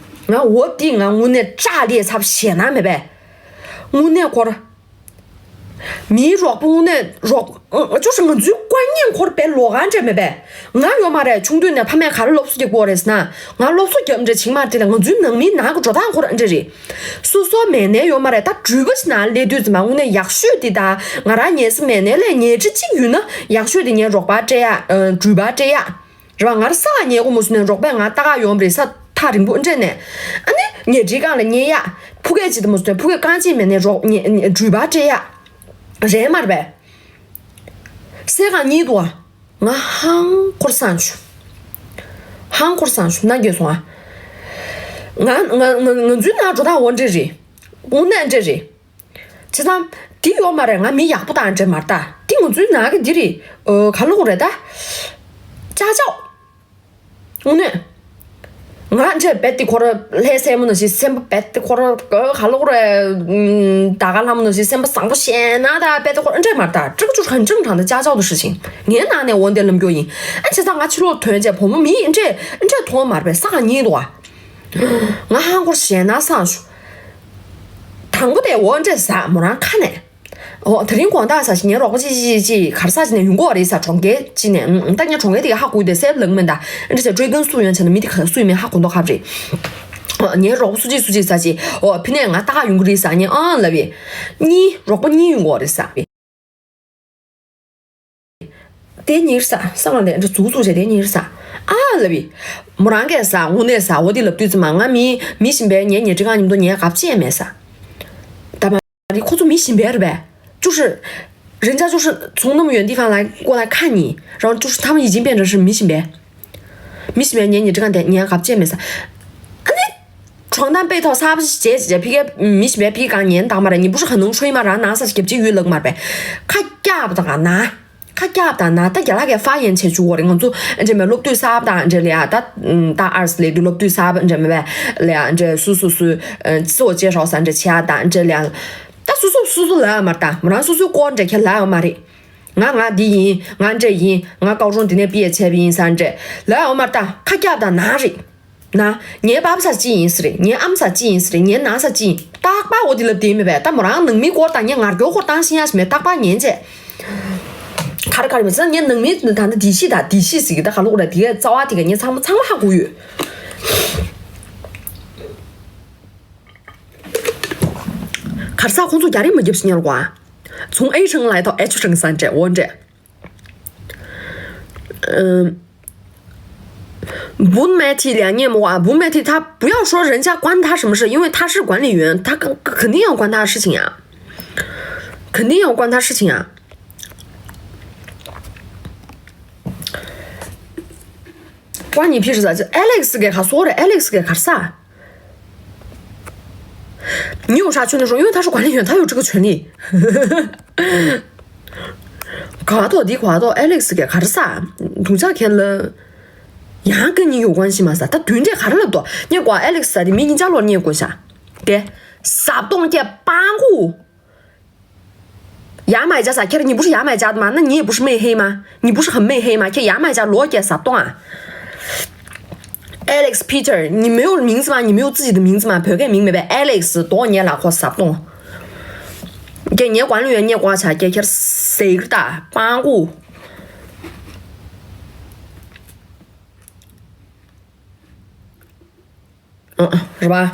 ང་འོ་དེ་ང་དངོས་གནས་ཅག་ལས་ཚབ་ཞེད་སྣང་མེད་པས། དངོས་གནས་ཁོར། མིའི་རོགས་པ་དངོས་གནས་རོགས་ཨ་ཅོ་ཧྲི་ང་ཚོའི་བཀའ་ཉན་ཁོར་བས་ལོ་ག་འདྲ་མེད་པས། ང་ཡོད་མ་རེད། ཆུང་དུས་ནས་ཕ་མས་ག་རེ་སློབ་གསོ་རྒྱག་གོ་རེད་ཟེར་ན། ང་སློབ་གསོ་རྒྱབ་འདྲ་བྱིང་མ་རེད་དེ་ལ་ང་ཚོའི་ནང་མིའི་ནང་གི་འགྲོ་སྟངས་ཁོར་ཨ་འདྲ་རེད། སོ་སོ་མེད་ནའི་ཡོད་མ་རེད། ད་འགྲུལ་པ་ཞིག་ནང་སླེབས་དུས་ཙམ་པ་དངོས་གནས་ཡག་ཤོས་དེ་ད་ང་རང་ཉལ་ས་མེད་ནའི་ལས་ཉལ་ཁྲི་གཅིག་ཡོད་ན་ཡག་ཤོས་དེ་ངའི་རོགས་པ་སྤྲད་ཡ། འགྲུལ་པ་སྤྲད་ཡ། རེད་བ། ང་རང་ས་ག་ཉལ་གོ་མོ་སུ་ནས་རོགས་པས་ང་ལྟ་ག་ཡོང་བ་རེད། ས་ཐག་རིང་པོ་འདྲེན་ནས། ཨ་ནི་ཉལ་ཁྲིའི་སྒང་ལ་ཉལ་ཡ། ཕུ་གས་ཅིག་དུ་མོ་སུ་ནས་ཕུ་གས་རྐང་གཅིག་མེད་ནས་རོགས་ཉལ་ཉལ་འགྲུལ་པ་སྤྲད་ཡ། རེད་མ་རེད་པས། ས་ག་གཉིས་འདུག་ཨ། ང་ཧང་ཁོར་སང་ཆུ། ཧང་ཁོར་སང་ཆུ་ན་རྒྱལ་སོང་ཨ། ང་ང་ང་ང་ཚོའི་ནང་འགྲོ་སྟངས་འོ་འདྲེ་རེད། དངོས་གནས་འདྲེ་རེད། བྱས་ཙང་། འདི་ཡོད་མ་རེད། ང་མི་ཡག་པོ་དང་འདྲེ་མ་རེད་ད། འདི་ང་ཚོའི་ནང་གི་འདི་རེད། ཨོ་ག་ལོག་རེད་ད། ཅག་ཅག་དངོས་གནས། ང་འདྲེ་རྦད་དེ་ཁོ་ར་ལྷ་སྲས་མོ་ནང་བཞིན་སེམས་པ་རྦད་དེ་ཁོ་ར་ག་ལོག་རེད། ད་ག་ལྷ་མོ་ནང་བཞིན་སེམས་པ་བཟང་པོ་ཞེ་ན་ད་རྦད་དེ་ཁོ་ར་འདྲེ་མ་རེད་ད། ཀྲིག་ཅུ་གང་ཅང་དྲང་ད་ཅག་ཅག་ཏུ་ཧྲི་ཞིང་ངའི་ནང་ནས་འོ་འདི་ལམ་རྒྱུ་ཡིན། ཨ་བྱས་ཙང་ང་ཕྱི་ལོགས་ཐོན་རྗེས་བུ་མོ་མི་འདྲེ་འདྲེ་མཐོང་མ་རེད་པས། ས་ག་ཉིད་དུ་བ། ང་ཧང་ཁོར་ཞེ་ན་སང་ཞུ། དང་པོ་དེ་འོ་འདྲས་ཟ་མོ་རང་ཁ་ནས། འོ་དེ་རིང་དགོང་དག་ཟ་ཞིག་ངའི་རོགས་པ་ཅིག་ཅིག་ཅིག་གར་ས་ཅིག་ནས་ཡོང་གི་ཡོད་རེད་ཟ། གྲོང་ཁྱེར་ཅིག་ནས། ཨང་། ད་ངས་གྲོང་ཁྱེར་དེ་ག་ཧ་གོ་དེ་སེབ་ལག་མེད་ད། འདྲ་ཟ་ཀྲོའི་ཀོན་སུ་ཡོན་བྱས་ན་མི་དེ་ག་སུ་ཡིན་མིན་ཧ་གོ་མདོག་ཁ་རེད། འོ་ངའི་རོགས་པ་སུ་གཅིག་སུ་གཅིག་ཟ་ཅིག་འོ་ཕི་ནས་ང་ལྟ་ག་ཡོང་གི་རེད་ཟ། ངས་ཨང་ལབ་པས། གཉིས། རོགས་པ་གཉིས་ཡོང་གི་ཡོད་རེད་ཟ། དེ་གཉིས་ཟ། སང་ལ་འདྲ་འཛུགས་འཛུགས་བྱས་དེ་གཉིས་ཟ། ཨ་ལབ་ཡི། མོ་རང་གིས་ཟ། དངོས་གནས་ཟ། འོ་དེ་ལབ་དུས་ཙམ་མ་ང་མི་མི་གཞན་པའི་ངའི་ཉལ་ཁྲི་ཁང་མཉམ་དུ་ངའི་གབ་བྱས་མེད་ཟ། ད་མ་རེད། ཁོ་ཚོ་མི་གཞན་པའི་རེད་པས། 就是人家就是从那么远地方来过来看你，然后就是他们已经变成是 མི་གཞན་པའི། མི་གཞན་པའི་ངའི་ཉལ་ཁྲི་ཁང་དེ་ངའི་གབ་བྱས་མེད་ཟ། ཨ་ནི། 床单被套 གསར་པ་ཞིག་བྱས་བྱས་ཕི་གའི་མི་ཞིག་པའི་ཕི་གང་ཉན་བཏང་མ་རེད། 你不是很能吹吗 རང་ནང་ས་ཞིག་རྒྱབ་ཅིག་ཡོད་ལགས་མ་རེད་པས། ཁ་རྒྱབ་དང་ན། ཁ་རྒྱབ་དང་ན། ད་རྒྱ་ལག་གི་ཧྥ་ཡན་བྱས་བཅུག་གོ་རེད། ང་ཚོ་འདྲ་མེད་སློབ་དུས་གསར་པ་དང་འདྲ་ལ་ཡ། ད་ད་ཨར་སི་ལས་དུས་སློབ་དུས་གསར་པ་འདྲ་མེད་པས་ལ་ཡ། འདྲ་སུ་སུ་སུ་ཚོ་ཅེ་ཧྲའོ་ས་འདྲ་བྱས་དང་འདྲ་ལ་ཡ། ད་སུ་སུ་སུ་སུ་ལ་ཡ་མ་རེད། ད་མོ་རང་སུ་སུའི་སྐོར་འདྲ་ཁྱེད་ལ་ཡ་མ་རེད། ང་ང་འདི་ཡིན། ང་འདྲ་ཡིན། ང་ཀའོ་ཀྲུང་འདི་ནས་པི་ཡེ་བྱས་པ་ཡིན་ས་འདྲ་ལ་ཡ་མ་རེད། ད་ཁ་རྒྱབ་དང་ན་རེད། ན། ངའི་པ་ཕ་ས་ཅི་ཡིན་ཟེར། ངའི་ཨམ་ས་ཅི་ཡིན་ཟེར། ངའི་ན་ས་ཅི་ཡིན། རྟག་པར་འོ་དེ་ལབ་བསྡད་མེད་པས། ད་མོ་རང་ནང་མི་སྐོར་དང་ངའི་ངར་སྐྱོ་སྐོར་བཏང་ཤེས་ཡ་ཞིག་མེད། རྟག་པར་ཉན་བྱས། ག་རེ་ག་རེ་མི་ཚེ་ངའི་ནང་མི་ད་ལྟ་དེ་ཤི་ད་དེ་ཤི་ཟིག་ད་ག་ལོག་ར་དེ་གའི་རྩ་བ་དེ་ག་ངའི་ཚང་མ་ཚང་མ་ཧ་གོ་ཡོད། གར་ས་ཁོང་ཚོ་རྒྱ་རིགས་མ་རྒྱབ་ཞིག་ཉལ་གོ། 从 A 城来到 H 城 ས་འདྲ་འོ་འདྲ།嗯，不媒体两面嘛，不媒体他不要说人家关他什么事，因为他是管理员，他肯肯定要关他的事情呀，肯定要关他事情呀。关你屁事啊！这 Alex 给他说的，Alex 给他啥？ 你有啥权利说？因为他是管理员，他有这个权利。 ག་ཐོག་འདི་ག་ཐོག་Alex གི་ག་རེ་ཟ། དུང་ཅག་ཁྱེད་ལ་ཡང་跟你有关系吗་ཟ། ད་དུས་འདྲས་ག་རེ་ལབ་འདུག་ཉེ་གོ་Alex་ཟ་དེ་མི་གཉིས་ཆ་ལོར་རྙེད་དགོས་ཤག་དེ་ཟབ་གཏོང་སྐྱེ་སྤང་གུ། 牙买加ཟ། ཁྱེད་你不是牙买加的吗？那你也不是内黑吗？你不是很内黑吗？ཁྱེད་牙买加ལོ་སྐྱེ་ཟབ་གཏོང་ཨ། Alex Peter，你没有名字吗？你没有自己的名字吗？བོད་སྐད་མིང་མེད་པའི་Alex་དོ་ཉེ་ལ་ཁོ་ཟབ་གཏོང་། ཀྱེ་ངའི་ཀོ་ལུ་ཡོན་ཉེ་ཀོ་ཆ་ཀྱེ་ཁྱེར་ཟེར་ད་སྤང་གུ། རེད་པ།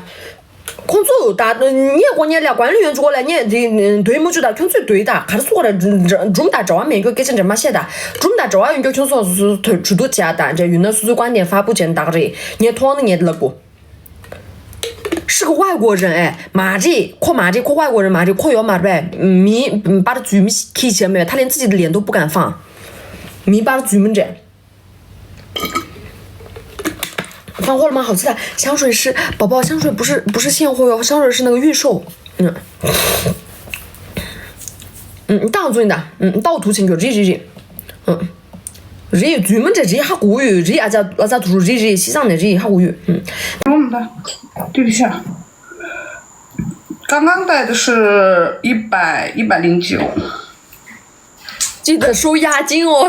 ཁོང་ཚོ་ད་ཉེ་ཀོ་ཉེ་ལ་ཀོ་ལུ་ཡོན་ཆུ་ཀོ་ལ་ཉེ་འདི་འདོད་མུ་ཆུ་ད་ཁྱོད་ཚོས་འདོད་ད་གར་སུ་ཀོ་ར་སྒྲུང་ད་འབྲེལ་བ་མེད་རྒྱུ་སྐད་ཆ་འདྲ་མ་བཤད་ད། སྒྲུང་ད་འབྲེལ་བ་ཡོད་རྒྱུ་ཁྱོད་ཚོ་སུ་སུ་གྲུ་དུ་བྱ་ད་འདྲ་ཡུན་ན་སུ་སུའི་ཀོ་ནས་ཧྥ་པུ་ཅན་ད་ག་རེད་ཉེ་མཐོང་ན་ཉེ་ལབ་གོ། 是个外国人哎། མ་རེད། ཁོ་མ་རེད། ཁོ་外国人མ་རེད། ཁོ་ཡོད་མ་རེད་པས། མི་པར་འཛུལ་མི་ཁྱི་བྱས་མེད། 他连自己的脸都不敢放། མི་པར་འཛུལ་མི་འདྲ། 放货了吗？好期待。香水是宝宝，香水不是不是现货哟，香水是那个预售。嗯嗯，到嘴的，嗯，到图前就这这这，嗯。 རེད། རྫུན་མ་འདྲ་རེད། ཧ་གོ་ཡོད་རེད། ཨ་ཅག་ཨ་ཅག་དུ་རུ་རེད་རེད། ཤི་སང་ནས་རེད། ཧ་གོ་ཡོད། ཨུམ། ལོང་ད། ཏུ་ཤ། 刚刚带的是一百一百零九。记得收押金哦。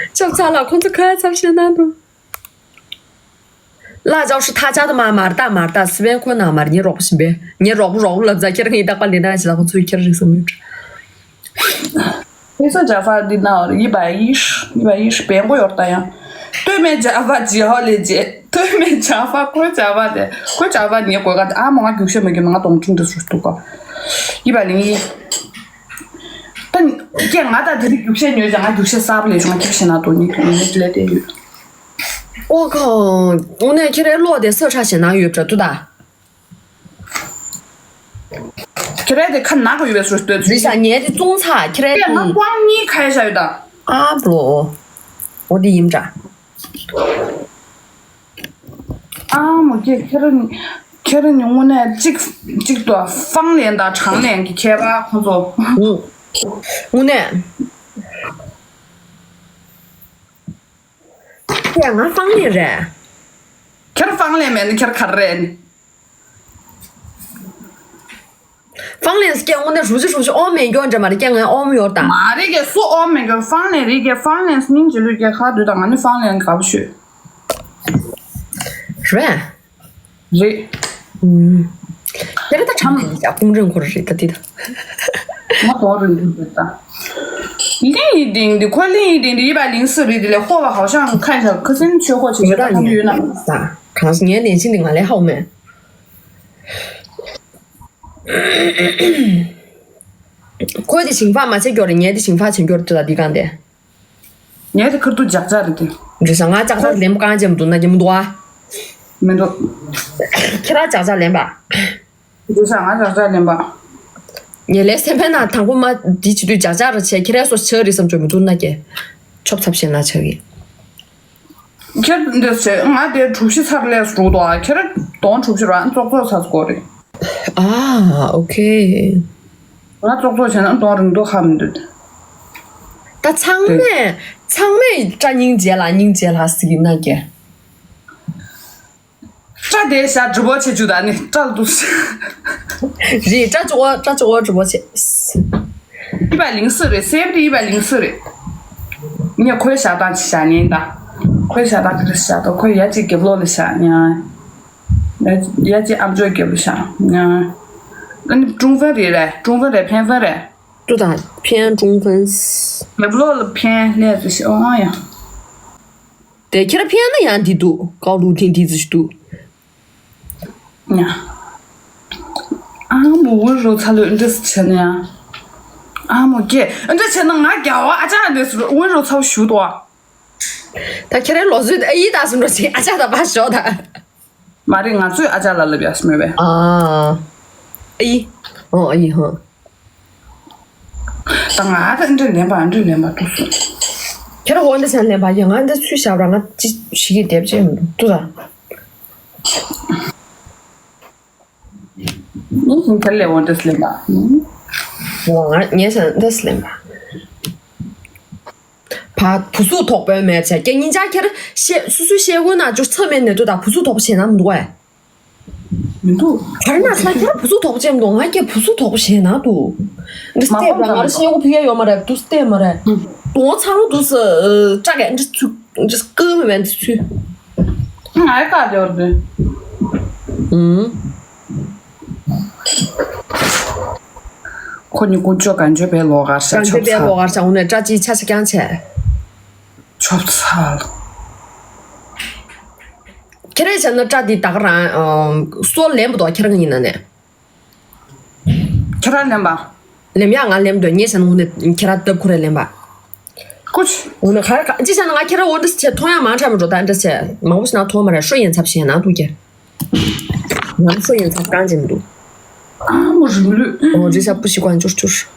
ཆབ་ཚ་ལ་ཁོང་ཚོ་ཁ་ཚབ་བྱེད་ན་འདུག 辣椒是他家的吗？མ་རེད་ད། མ་རེད་ད། སི་པན་ཁོ་ན་མ་རེད། ངའི་རོགས་པ་ཞིག་པས། ངའི་རོགས་པ་རོགས་པ་ལབ་ཙང་ཁྱེད་རང་གི་རྟག་པར་ལེན་ན་ཞིག་ལ་ཁོ་ཚོས་ཁྱེར་རེད་བསམ་ཡོད། 黑色假发的那一百一十，一百一十变过有点呀。对面假发几号链接？对面假发，我假发的，我假发你过个啊，我九十没给，我当中的速度高，一百零一。但见俺在这里九十，你讲俺九十三不来，我九十那多，你肯定是来得远。 ཨོ་ཁོ། དངོས་གནས་ཁྱེད་རའི་གློག་དེ་སོ་ཁྲ་ཞེ་ན་ཡོད་པྲ་ཏུ་ད། ཁྱེད་རའི་དེ་ཁ་ནག་གི་ཡོད་པའི་སོ་ལྟོས་ཚུལ། ཞེ་ངའི་དེ་ཙོང་ཚ་ཁྱེད་རའི་དེ། ང་ཀོང་གཉིས་ཁ་ཡ་ཤ་ཡོད་ད། ཨ་པྲོ། ཨོ་དེ་ཡིན་པྲ། ཨ་མོ་ཀྱེ་ཁྱེད་ར་ཁྱེད་ར་ནི་དངོས་གནས་གཅིག་གཅིག་ཏུ་ཧྥང་ལེན་དང་ཁྲང་ལེན་གྱི་ཁྱད་པར་ཁོང་ཚོ། དངོས་གནས། ཀྱེ་ང་ཧྥང་ལེན་རེད། ཁྱེད་ཧྥང་ལེན་མེད་ན་ཁྱེད་ག་རེ་རེད། ཧྥང་ལེན་སྐད་དངོས་གནས་རུ་ཅི་རུ་ཅི་ཨོམ་མེད་མགྱོགས་འདྲ་མ་རེད། ཀྱེ་ང་ཨོམ་ཡོད་ད། མ་རེད་ཀྱེ་སུ་ཨོམ་མེད་མགྱོགས། ཧྥང་ལེན་རེད་ཀྱེ། ཧྥང་ལེན་སྙིང་རྗེ་ལུས་ཀྱེ་ཁ་དུད་ད་ང་ནི་ཧྥང་ལེན་དགའ་པོ་ཤོད། རེད། རེད། ཨུམ། དེ་རེད། ད་གྲམ་ནས་ཡ་ཀུང་རེན་ཁོ་ར་རེད། ད་འདི་ད། ང་གོང་རིན་པོ་ཆེ་ད། ལིང་ཡི་ཏིང་འདི་ཁོ་ལིང་ཡི་ཏིང་འདི་ཡི་པ་ལིང་སི་རེད། དེ་ལས་ཧོ་བ་ཧའོ་ཤང་ཁ་ཤ་ཁ་སིན་ཆོས་ཁོ་ཆེ་ཆེ་ད་ཁ་ཡོད་ན། ད་གང་ངའི་ལན་ཆིན་འདི་ང་ལས་ཧའོ་མེད། ཁོའི་དེ་ཞིང་ཕག་མ་བྱེད་སྐྱོར་རེད། ངའི་དེ་ཞིང་ཕག་བྱེད་སྐྱོར་དེ་ལ་འདི་གང་དེ། ངའི་དེ་ཁར་ཏུ་ཇག་ཇག་རེད་དེ། རེད་ས། ང་ཇག་ཇག་ལེན་པ་གང་བྱེད་མི་འདུག་ན་གྱི་མི་འདུག་ཨ། མི་འདུག་ཁྱེད་རང་ཇག་ཇག་ལེན་པ། རེད་ས། ང་ཇག་ཇག་ལེན་པ། ངས་ལས་སེམས་པའི་ནང་དང་པོ་མ་འདི་བྱེད་དུས་ཇག་ཇག་རེ་བྱས། ཁྱེད་རང་སོ་ཆག་རེད་བསམ་ཆོག་མི་འདུག་ན་གྱི། ཆོབ་ཚབ་བྱས་ན་ཆག་གི། ཁྱེད་འདི་བྱས་ང་དེ་གྲུ་བཞི་ཚར་ལས་སུ་འགྲོ་འདུག་ཨ། ཁྱེད་རང་གདོང་གྲུ་བཞི་རང་ཙོག་ཙོག་ཚར་སྐོར་རེད། ཨ། ཨོ་ཁེ། ང་ཙོག་ཙོག་བྱས་ན་གདོང་རིང་ཏོག་ཧ་མི་འདུག་ད་ཚང་མས་ཚང་མས་སྐྲ་སྙིང་རྗེ་ལ་སྙིང་རྗེ་ལ་ཟེར་གྱི་ན་གྱི། སྐྲ་དེ་བཞག་འགྲུལ་པོ་བྱེད་རྒྱུ་ད་ནི་སྐྲ་ལ་འདུག་རེད། སྐྲ་བཅོ་བ་སྐྲ་བཅོ་བ་འགྲུལ་པོ་བྱེད། ཡི་པ་ལིང་སི་རེད། སེབ་དེ་ཡི་པ་ལིང་སི་རེད། ངས་ཁོའི་བཞག་སྟངས་ཅིག་བཞག་ཉན་ད། ཁོའི་བཞག་སྟངས་ག་རེ་བཞག་ད། ཁོ་ཡ་གཅིག་རྒྱབ་ལོགས་ལ་བཞག་ཉན། ཡ་གཅིག་ཨམ་ཅོག་རྒྱབ་ལ་བཞག་ཉན། ཨ་ནི་ཀྲུང་ཧྥེན་རེད་རེད། ཀྲུང་ཧྥེན་རེད། ཕན་ཧྥེན་རེད། ཏུ་དང་ཕན་ཀྲུང་ཧྥེན། རྒྱབ་ལོགས་ལ་ཕན་ལས་ཟེར་ཞིག་ཨོ་ཡ། དེ་ཁྱེད་རང་ཕན་ན་ཡང་འདི་འདུག་ཀའོ་ལུ་ཐིན་འདི་ཟེར་ཞིག་འདུག་ཉ། ཨ་མོ་ཝུན་རོ་ཚ་ལོས་འདྲ་བྱས་ན་ཡང་། ཨ་མོ་སྐྱེ་འདྲ་བྱས་ན་ང་རྒྱལ་བ་ཨ་ཅག་འདྲ་ཟེར་ཝུན་རོ་ཚ་བོ་ཞུ་དོ། ད་ཁྱེད་རང་ལོ་ཚོད་ཨ་ཡི་ད་སུ་འགྲོ་ཅིག་ཨ་ཅག་ད་པ་ཞོག་ད། མ་རེད། ང་ཚོས་ཨ་ཅག་ལ་ལབ་ཡ་སྨོས་པས། ཨ། ཨ་ཡི། ཨོ་ཨ་ཡི་ཧ། ད་ང་ད་འདྲ་ལེན་པ་འདྲ་ལེན་པ་འདུག་སོང་། ཁྱེད་རང་འོ་འདྲ་ཟེར་ལེན་པ་ཡ། ང་འདི་ཚུལ་བཞག་ར་ང་ཅི་ཞིག་གི་དེབ་ཅེས་མི་འདུག་ད། ངས་ཤིང་ཐལ་ལས་འོ་འདྲ་ལེན་པ། འོ་ང་ངས་ཤིང་འདྲ་ལེན་པ། བ་བུ་གཟུགས་དོག་པོའི་མེད་ཚེ་སྐྱེ་སྙིང་ཆ་ཁྱེར་བཤད་སུ་སུ་བཤད་དགོས་ན་ཅུ་ཚང་མའི་ནད་དུ་དང་བུ་གཟུགས་དོག་པོ་བྱས་ན་མི་འདུག་ཨེ། མི་འདུག་ག་རེ་ན་ས་ཁྱེར་བུ་གཟུགས་དོག་པོ་བྱས་མི་འདུག་ང་སྐྱེ་བུ་གཟུགས་དོག་པོ་བྱས་ན་འདུག་འདི་སྟེ་བ་ང་རེ་བཤད་དགོས་ཕི་ཡ་ཡོད་མ་རེད། འདུག་སྟེ་མ་རེད། དོང་ཚང་རུ་འདུག་ས་ཀྲག་གས་འདི་ཚུ་འདི་སྐུ་མི་བན་འདི་ཚུ། ང་ཡི་ཀ་དེ་བར་འདི། ཨུམ། ཁོ་ནི་ཀུན་སྤྱོད་གང་བྱོས་པའི་ལོག་གར་ཤ་གང་ཆོབ་བྱོས་པའི་ཚ། ལོག་གར་ཤ་འུ་ནས་སྐྲ་ཅིག་ཆ་ཆ་རྐྱང་བྱས། ཆོབ་ཚ། ཁྱེད་རས་བྱས་ན་སྐྲ་འདི་ད་ག་རང་སོ་ལེན་པ་དོ་ཁྱེད་རང་ཡིན་ན་ནས། ཁྱེད་རང་ལེན་པ། ལེན་ཡ་ང་ལེན་འདོད་ངས་བྱས་ན་འུ་ནས་ཁྱེད་རང་སྟབས་ཁོ་རས་ལེན་པ། ཀུ་ཅི། འུ་ནས་ག་ར་ག་ཅི་བྱས་ན་ང་ཁྱེད་རང་འོ་འདྲ་བྱས་མཐོང་ཡ་མང་དྲགས་མི་འགྲོ་ད་འདྲ་བྱས་མང་པོ་ཞིག་ན་མཐོང་མ་རེད། ཧྲོ་ཡན་ཚབ་བྱས་ན་འདུག་ཀྱེ། ང་ཧྲོ་ཡན་ཚབ་རྐང་བྱེད་མི་འདུག་ཨ་མོ་རིང་ལུས། འོ་རི་ཤ་པུ་ཤི་ཀོན་ཅུར་ཅུར།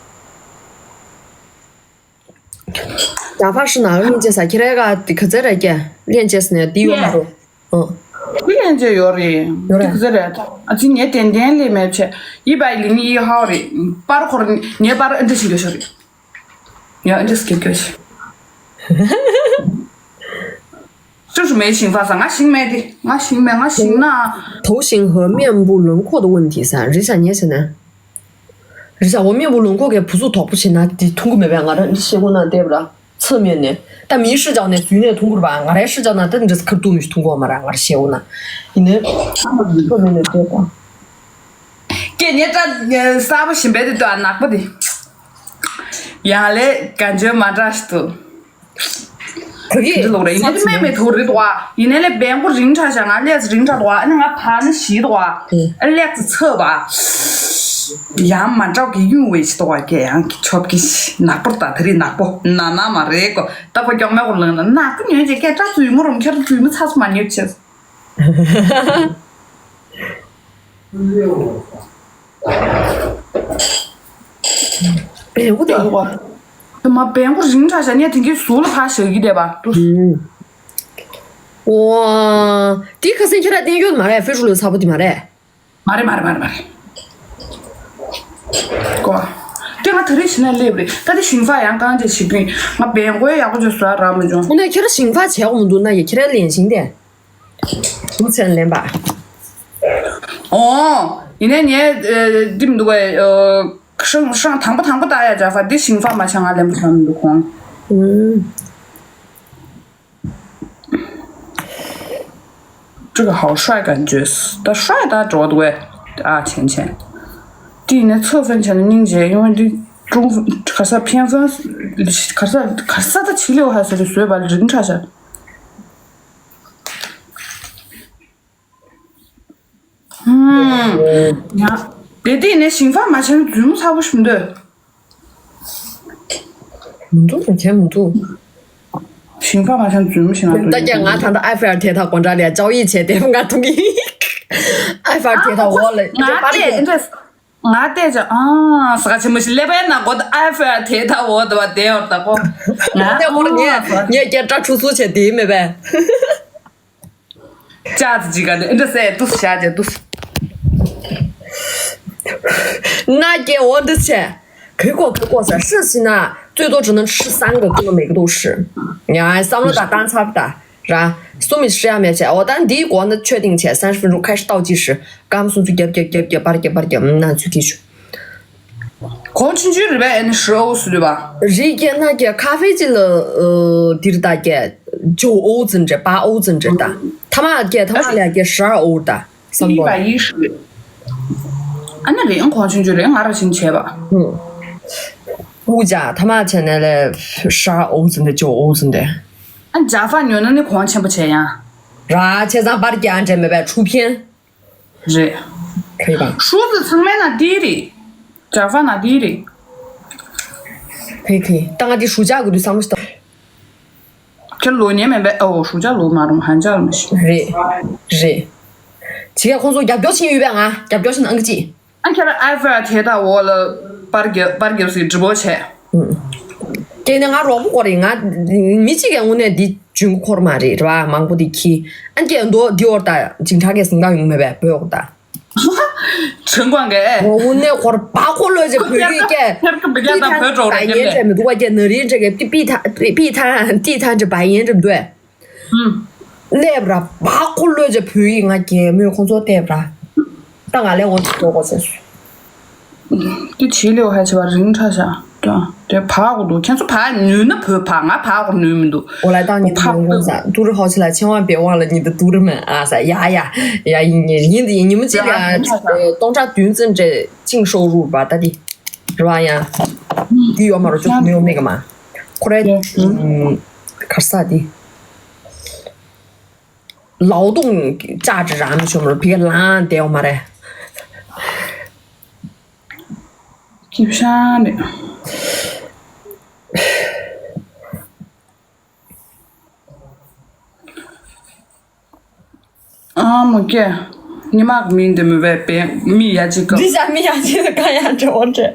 ད་ཕར་ཤི་ན་ཨ་མི་ཅེ་ས་ཁྱེད་རའི་ག་དེ་ག་ཚད་རེད་ཀྱེ་ལེན་ཅེས་ནས་དེ་ཡོད་མ་རུ། ཨོ། དེ་ལེན་ཅེས་ཡོད་རེད། ཡོད་རེད། དེ་ག་ཚད་རེད། ཨ་ཅི་ངས་ཏན་ཏན་ལས་མེད་ཆེ། ཡི་བའི་ལིང་ཡི་ཧའོ་རེད། པར་ཁོར་ངས་པར་ཨ་འདྲ་ཞིག་འདོད་ཤོར་རེད། ཡ་ཨ་འདྲ་ཞིག་འདོད་ཤོར། ཅུ་ཞུ་མེད་ཞིང་ས་ས་ང་ཞིང་མེད་དེ་ང་ཞིང་མེད་ང་ཞིང་ན།头型和面部轮廓的问题噻，人家年轻人。 རེད་ཤག་འོ་མེ་བོ་ལུང་ཁོག་གི་བུ་གཟུགས་དོག་པོ་བྱེད་ན་དེ་མཐུན་གི་མེད་པས། ང་རང་འདི་ཤེས་ཁོ་ན་བལྟས་པ་ར་ཚེ་མེད་ནས་ད་མིའི་ཧྲི་ཅག་ནས་འཛུལ་ནས་མཐུན་གུར་བ་ང་རའི་ཧྲི་ཅག་ན་དེ་འདྲ་ཁར་ཏུ་མི་མཐུན་གོ་མ་ར་ང་ར་ཤེས་འོ་ན་ཡིན་ནས་ཚེ་མེད་ནས་བལྟས་པ། སྐད་ཉན་སྐྲ་གསར་པ་བཞིན་པའི་དེ་ལྟོས་ཨ་ནག་པོ་དེ་ཡང་ལས་ག་འཇོན་མ་འདྲ་ཞིག་ཏུ། ཁོ་གིས་འདི་ལོག་རེད། ཡིན་ནའི་སྨན་མེད་དོ་རེད་དོ། ཡིན་ནའི་ལས་བེང་པོ་རིང་དྲགས་ཤག་ང་ལས་རིང་དྲགས་དོ། ཨ་ནི་ང་ཕར་ནི་ཞིག་དོ། ཨ་ལས་ཚོད་དོ། ཡང་མ་འདྲ་གི་གཡུང་བའི་ཞིག་དོ། ཀྱེ་ཡང་གི་ཆོབ་ཀྱི་ནག་པོ་ད་དེ་རིང་ནག་པོ་ན་ན་མ་རེད་གོ། ད་ཁོ་ཀྱོག་མེ་གོ་ལང་ན་ནག་པོ་ཉོན་ཅེ་ཀྱེ་སྐྲ་བཙུན་མོ་རུང་ཁྱེར་བཙུན་མོ་ཚ་སུ་མ་ཉོས་ཆེ། བེང་གོ་དེ། དེ་མ་བེང་གོ་རིང་དྲགས་ཤག་ངས་དེང་གི་ཟུར་ལ་ཕར་བཞག་གི་བསྡད་པ། ཨོ། དེ་ཁ་སང་ཁྱེད་ར་བསྟན་ཡོད་མ་རེད། ཧྥེ་ཧྲུ་ལོའི་ཚ་པོ་དེ་མ་རེད། མ་རེད་མ་རེད་མ་རེད་མ་རེད། གོ། དེ་ང་ད་རེས་ཕྱི་ན་སླེབས་རེད། ད་དེ་ཞིང་ས་ཡང་གང་བྱས་བྱེད་ཀྱིན་ང་བེང་གོའི་ཡག་པོ་བྱས་བཟོ་ཡ་རག་མི་བྱུང་། འོ་ན་ཁྱེད་ར་ཞིང་ས་བྱས་འོང་མི་འདུག་ན་ཡ་ཁྱེད་ར་ལེན་ཞིང་དེ། འདུག་ཚན་ལེན་པ། ཨོ། ཡིན་ནའི་ངས་ཨ་འདི་མི་འདུག་གས། ཨ་ཧྲང་ཧྲང་དང་པོ་དང་པོ་ལྟ་ཡ་འདྲ་ས་འདི་ཞིང་ས་མ་བྱས་ང་ལེན་པ་བྱ་མི་འདུག་ཁོང་། ཨུམ། 这个好帅感觉，他帅的着的喂啊，浅浅。对，那侧分成的凝结，因为这中分，可是偏分，可是可是他七六还是随吧，人差些。嗯，你看，对对，那新发嘛，全是最没差不多的。 མི་འདུག་མཁན་མི་འདུག་ཞིང་ཁ་མ་ཤང་རྫུན་མ་ཞིག་ན། ད་ཀྱང་ང་ད་ལྟ་ཨ་ཧྥེ་ཨར་དེ་དག་སྒོ་འགྲམ་ལ་ཅའོ་ཡི་བྱས་ཏེ་ང་ཐུག་གི། ཨ་ཧྥེ་ཨར་དེ་དག་འོག་ལ་ང་བལྟས་ཨེ་འདྲ། ང་བལྟས་ཀྱང་ཨ་ས་ག་ཆེན་མོ་ཞིག་སླེབས་པའི་ནང་སྒོ་ཨ་ཧྥེ་ཨར་དེ་དག་འོག་ཏུ་བ་བསྡད་ཡོད་ད་ཀོ། ང་དེ་འོག་ངས་ངས་སྐད་སྒྲ་ཁྲུག་ཁྲུག་བྱས་དེ་མེད་པས། ཅག་ཙི་ཅི་ག་ནི་ཨེ་འདྲ་ཟེར་ཏུ་བཞག་ཅེ་ཏུ། ན་ཀྱེ་འོ་འདི་བྱས། གི་གོ་གི་གོ་ཟེར་ཧྲི་ཟི་ན་最多只能吃三个，根本没个都是。ཡ་བསམ་བློ་དང་བཏང་ཚར་ད་ར། གསུམ་མི་ཧྲི་ཡ་མེད་བྱས་འོ་ད་འདིའི་སྒོ་ན་确定བྱས་三十分钟开始倒计时། སྐར་མ་སུམ་ཅུ་རྒྱབ་རྒྱབ་རྒྱབ་རྒྱབ་པར་རྒྱབ་པར་རྒྱབ་ན་ཚུལ་གྱིས་ཞུ། གོང་ཆུང་ཆུང་རེད་པས་ཨེ་ནི་ཧྲི་ཨོ་སུ་རེད་པ། རི་ཀྱེ་ན་ཀྱེ་ཁ་ཧྥེ་ཅི་ལ་ཨོ་དིར་ད་ཀྱེ་ཇོ་ཨོ་ཙིན་རེད་པ་ཨོ་ཙིན་རེད་ད། ཐ་མ་ཀྱེ་ཐ་མ་ལ་ཀྱེ་ཧྲ་ཨོ་ད། བསམ་པ། ཨ་ནི་རེད་ཨང་གོང་ཆུང་ཆུང་རེད་ང་ར་བཞིན་བྱས་པ། ཧུ་ཇ་ཐ་མ་བྱས་ནས་ལས་ཧྲ་ཨོ་ཙིན་དེ་ཇོ་ཨོ་ཙིན་དེ། ཨ་ཇ་ཧྥ་ཉོ་ན་ནི་གོང་ཆེན་པོ་བྱས་ཡང་། ར་ཆེ་ཚང་པར་རྒྱག་འདྲེ་མེད་པའི་ཆུ་ཕན། རེད། ཁེ་བ། ཧྲུ་ཙི་ཚང་མའི་ནང་དེ་རེད། ཇ་ཧྥ་ནང་དེ་རེད། ཁེ་ཁེ་ད་ང་དེ་ཧྲུ་ཇ་གི་དུས་བསམ་བློ་ཞིག་ད། ཁྱེད་ལོ་ཉེ་མེད་པས་ཨོ་ཧྲུ་ཇ་ལོ་མ་རུང་ཧན་ཇ་ལ་མི་ཤེས། རེད། རེད། བྱེད་ཁོང་ཚོ་རྒྱབ་སྐྱོར་ཕྱིན་ཡོད་པས་ང་རྒྱབ་སྐྱོར་ཕྱིན་ཨང་ཀི་ཅི། ཨ་ཁྱེད་རང་ཨའི་ཧྥེ་ཨར་དེ་དག་འོག་ལ་པར་རྒྱབ་པར་རྒྱབ་སའི་སྒྲིག་པོ་བྱས། ཀྱེ་ནས་ང་རོགས་པོ་སྐོར་རེད་ང་མི་གཅིག་གིས་དངོས་གནས་འདི་འཇུན་འཁོར་མ་རེད་རེད་བ་མང་པོ་འདི་ཁྱི། ཨ་ཀྱེ་མདོ་འདི་འོར་ད་ཇིང་ཁྲ་གས་སིང་ག་ཡོང་མེད་པས་བོད་འོག་ད། ཁྲེང་ཀོང་གས། ངོ་བོ་ནས་འཁོར་བ་ཁོ་ལོས་ཀྱི་བོད་ཡིག་སྐད། ཁེར་ཁེར་བི་རྒྱ་དང་བོད་འགྲོ་རེད་ཀྱེ་ལས། མི་འདུག་བ་ཀྱེ་ན་རིན་འདྲ་གས་པི་པི་ཐ་པི་པི་ཐ་ཏི་ཐ་འདྲ་བ་ཡིན་འགྲིམ་འདུག་ཨེ། སླེབས་ར་བ་ཁོ་ལོས་ཀྱི་བོད་ཡིག་ང་རྒྱལ་མོས་ཁོང་ཚོ་བལྟས་ར། ད་ང་ལས་འོ་ཅི་འགྲོ་དགོས་ཟེར་སོང་། དེ་བྱེད་ལེའོ་ཧ་ཆེ་བ་རིང་ཁྲ་ཤ། དེ་བག་གོ་འདུག་ཁྱེད་ཚོ་བག་ནུས་ན་བོད་བག་ང་བག་གོ་ནུས་མི་འདུག་འོ་ལ་ཏང་ཉི་ད་ཡོང་གོ་ས་ཏུ་རི་ཧོ་ཆེ་ལ་ཆེ་བ་བེ་ཝང་ལ་ཉི་ད་ཏུ་རི་མེ་ཨ་ས་ཡ་ཡ་ཡ་ཡིན་ཡིན་ཡིན་ཡིན་མི་ཅི་ལ་སྟོང་ཕྲག་བདུན་ཙམ་འདྲ་ཅིང་ཤོག་རུ་བ་ད་དེ་རེད་བ་ཡ། དེ་ཡོད་མ་རོ་ཅོག་མི་ཡོང་མེད་ག་མ་ཁོ་རེ་གར་ས་དེ། ལའོ་ཏུང་ཅག་ཅི་རང་མི་ཤོམ་རོ་ཕི་ག་ལང་དེའོ་མ་རེད། ཀི་ཤང་རེད། ཨ་མོ་ཀྱེ། ཉི་མ་གི་མིང་འདི་མི་བས་པས་མི་ཡ་གཅིག་གི། འདི་ཟ་མི་ཡ་གཅིག་གི་ག་ཡ་འགྲོ་འདྲེ།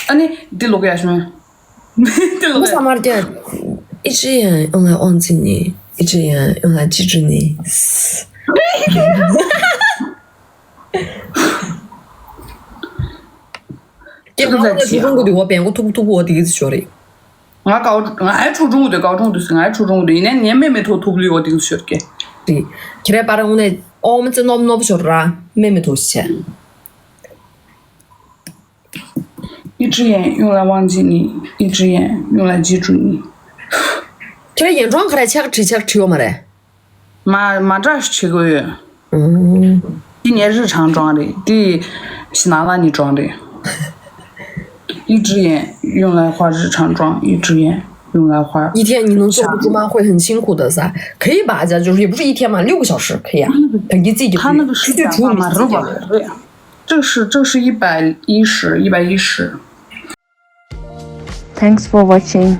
ཨ་ནི་འདི་ལོག་ཡ་ཤོང་། འདི་ལོག་ཡ། མ་རྒྱ། 一只眼用来忘记你，一只眼用来记住你。 ཀྱེ་ང་ཚོ་ཆུ་ཀྲུང་གོ་དུས་འོ་བེང་གོ་ཐུག་ཐུག་འོ་དེ་གི་ཚོ་ཤོར་རེད། ང་ཀའོ་ང་ཨེ་ཆུ་ཀྲུང་གོ་དུས་ཀའོ་ཀྲུང་དུས་ང་ཨེ་ཆུ་ཀྲུང་གོ་དུས་ཡིན་ནའི་ངའི་མེ་མེ་ཐོ་ཐུག་ལུས་འོ་དེ་གི་ཚོ་ཤོར་ཀྱེ། དེ་ཁྱེད་རའི་པར་དངོས་གནས་ཨོ་མི་ཚེ་རྣོབ་རྣོབ་ཤོར་ར་མེ་མེ་ཐོ་ཤི་ཆེ། 一只眼用来忘记你，一只眼用来记住你。 ཁྱེད་རའི་ཡན་ཀྲོང་ག་རེ་ཆག་བྲིས་ཆག་བྲིས་ཡོད་མ་རེད། མ་མ་འདྲ་ཞིག་བྱེད་དགོས་ཡོད། ཨུམ། འདི་ངའི་རི་ཁྲང་ཀྲོང་རེད། འདི་ཞི་ན་ལ་ཉི་ཀྲོང་རེད། 一只眼用来画日常妆，一只眼用来画。 一天你能做出猪八戒很辛苦的噻，可以吧？咱就是也不是一天嘛，六个小时可以啊，等于自己的他那个是出去煮你自己的。 这个是这个是一百一十，一百一十。 Thanks for watching.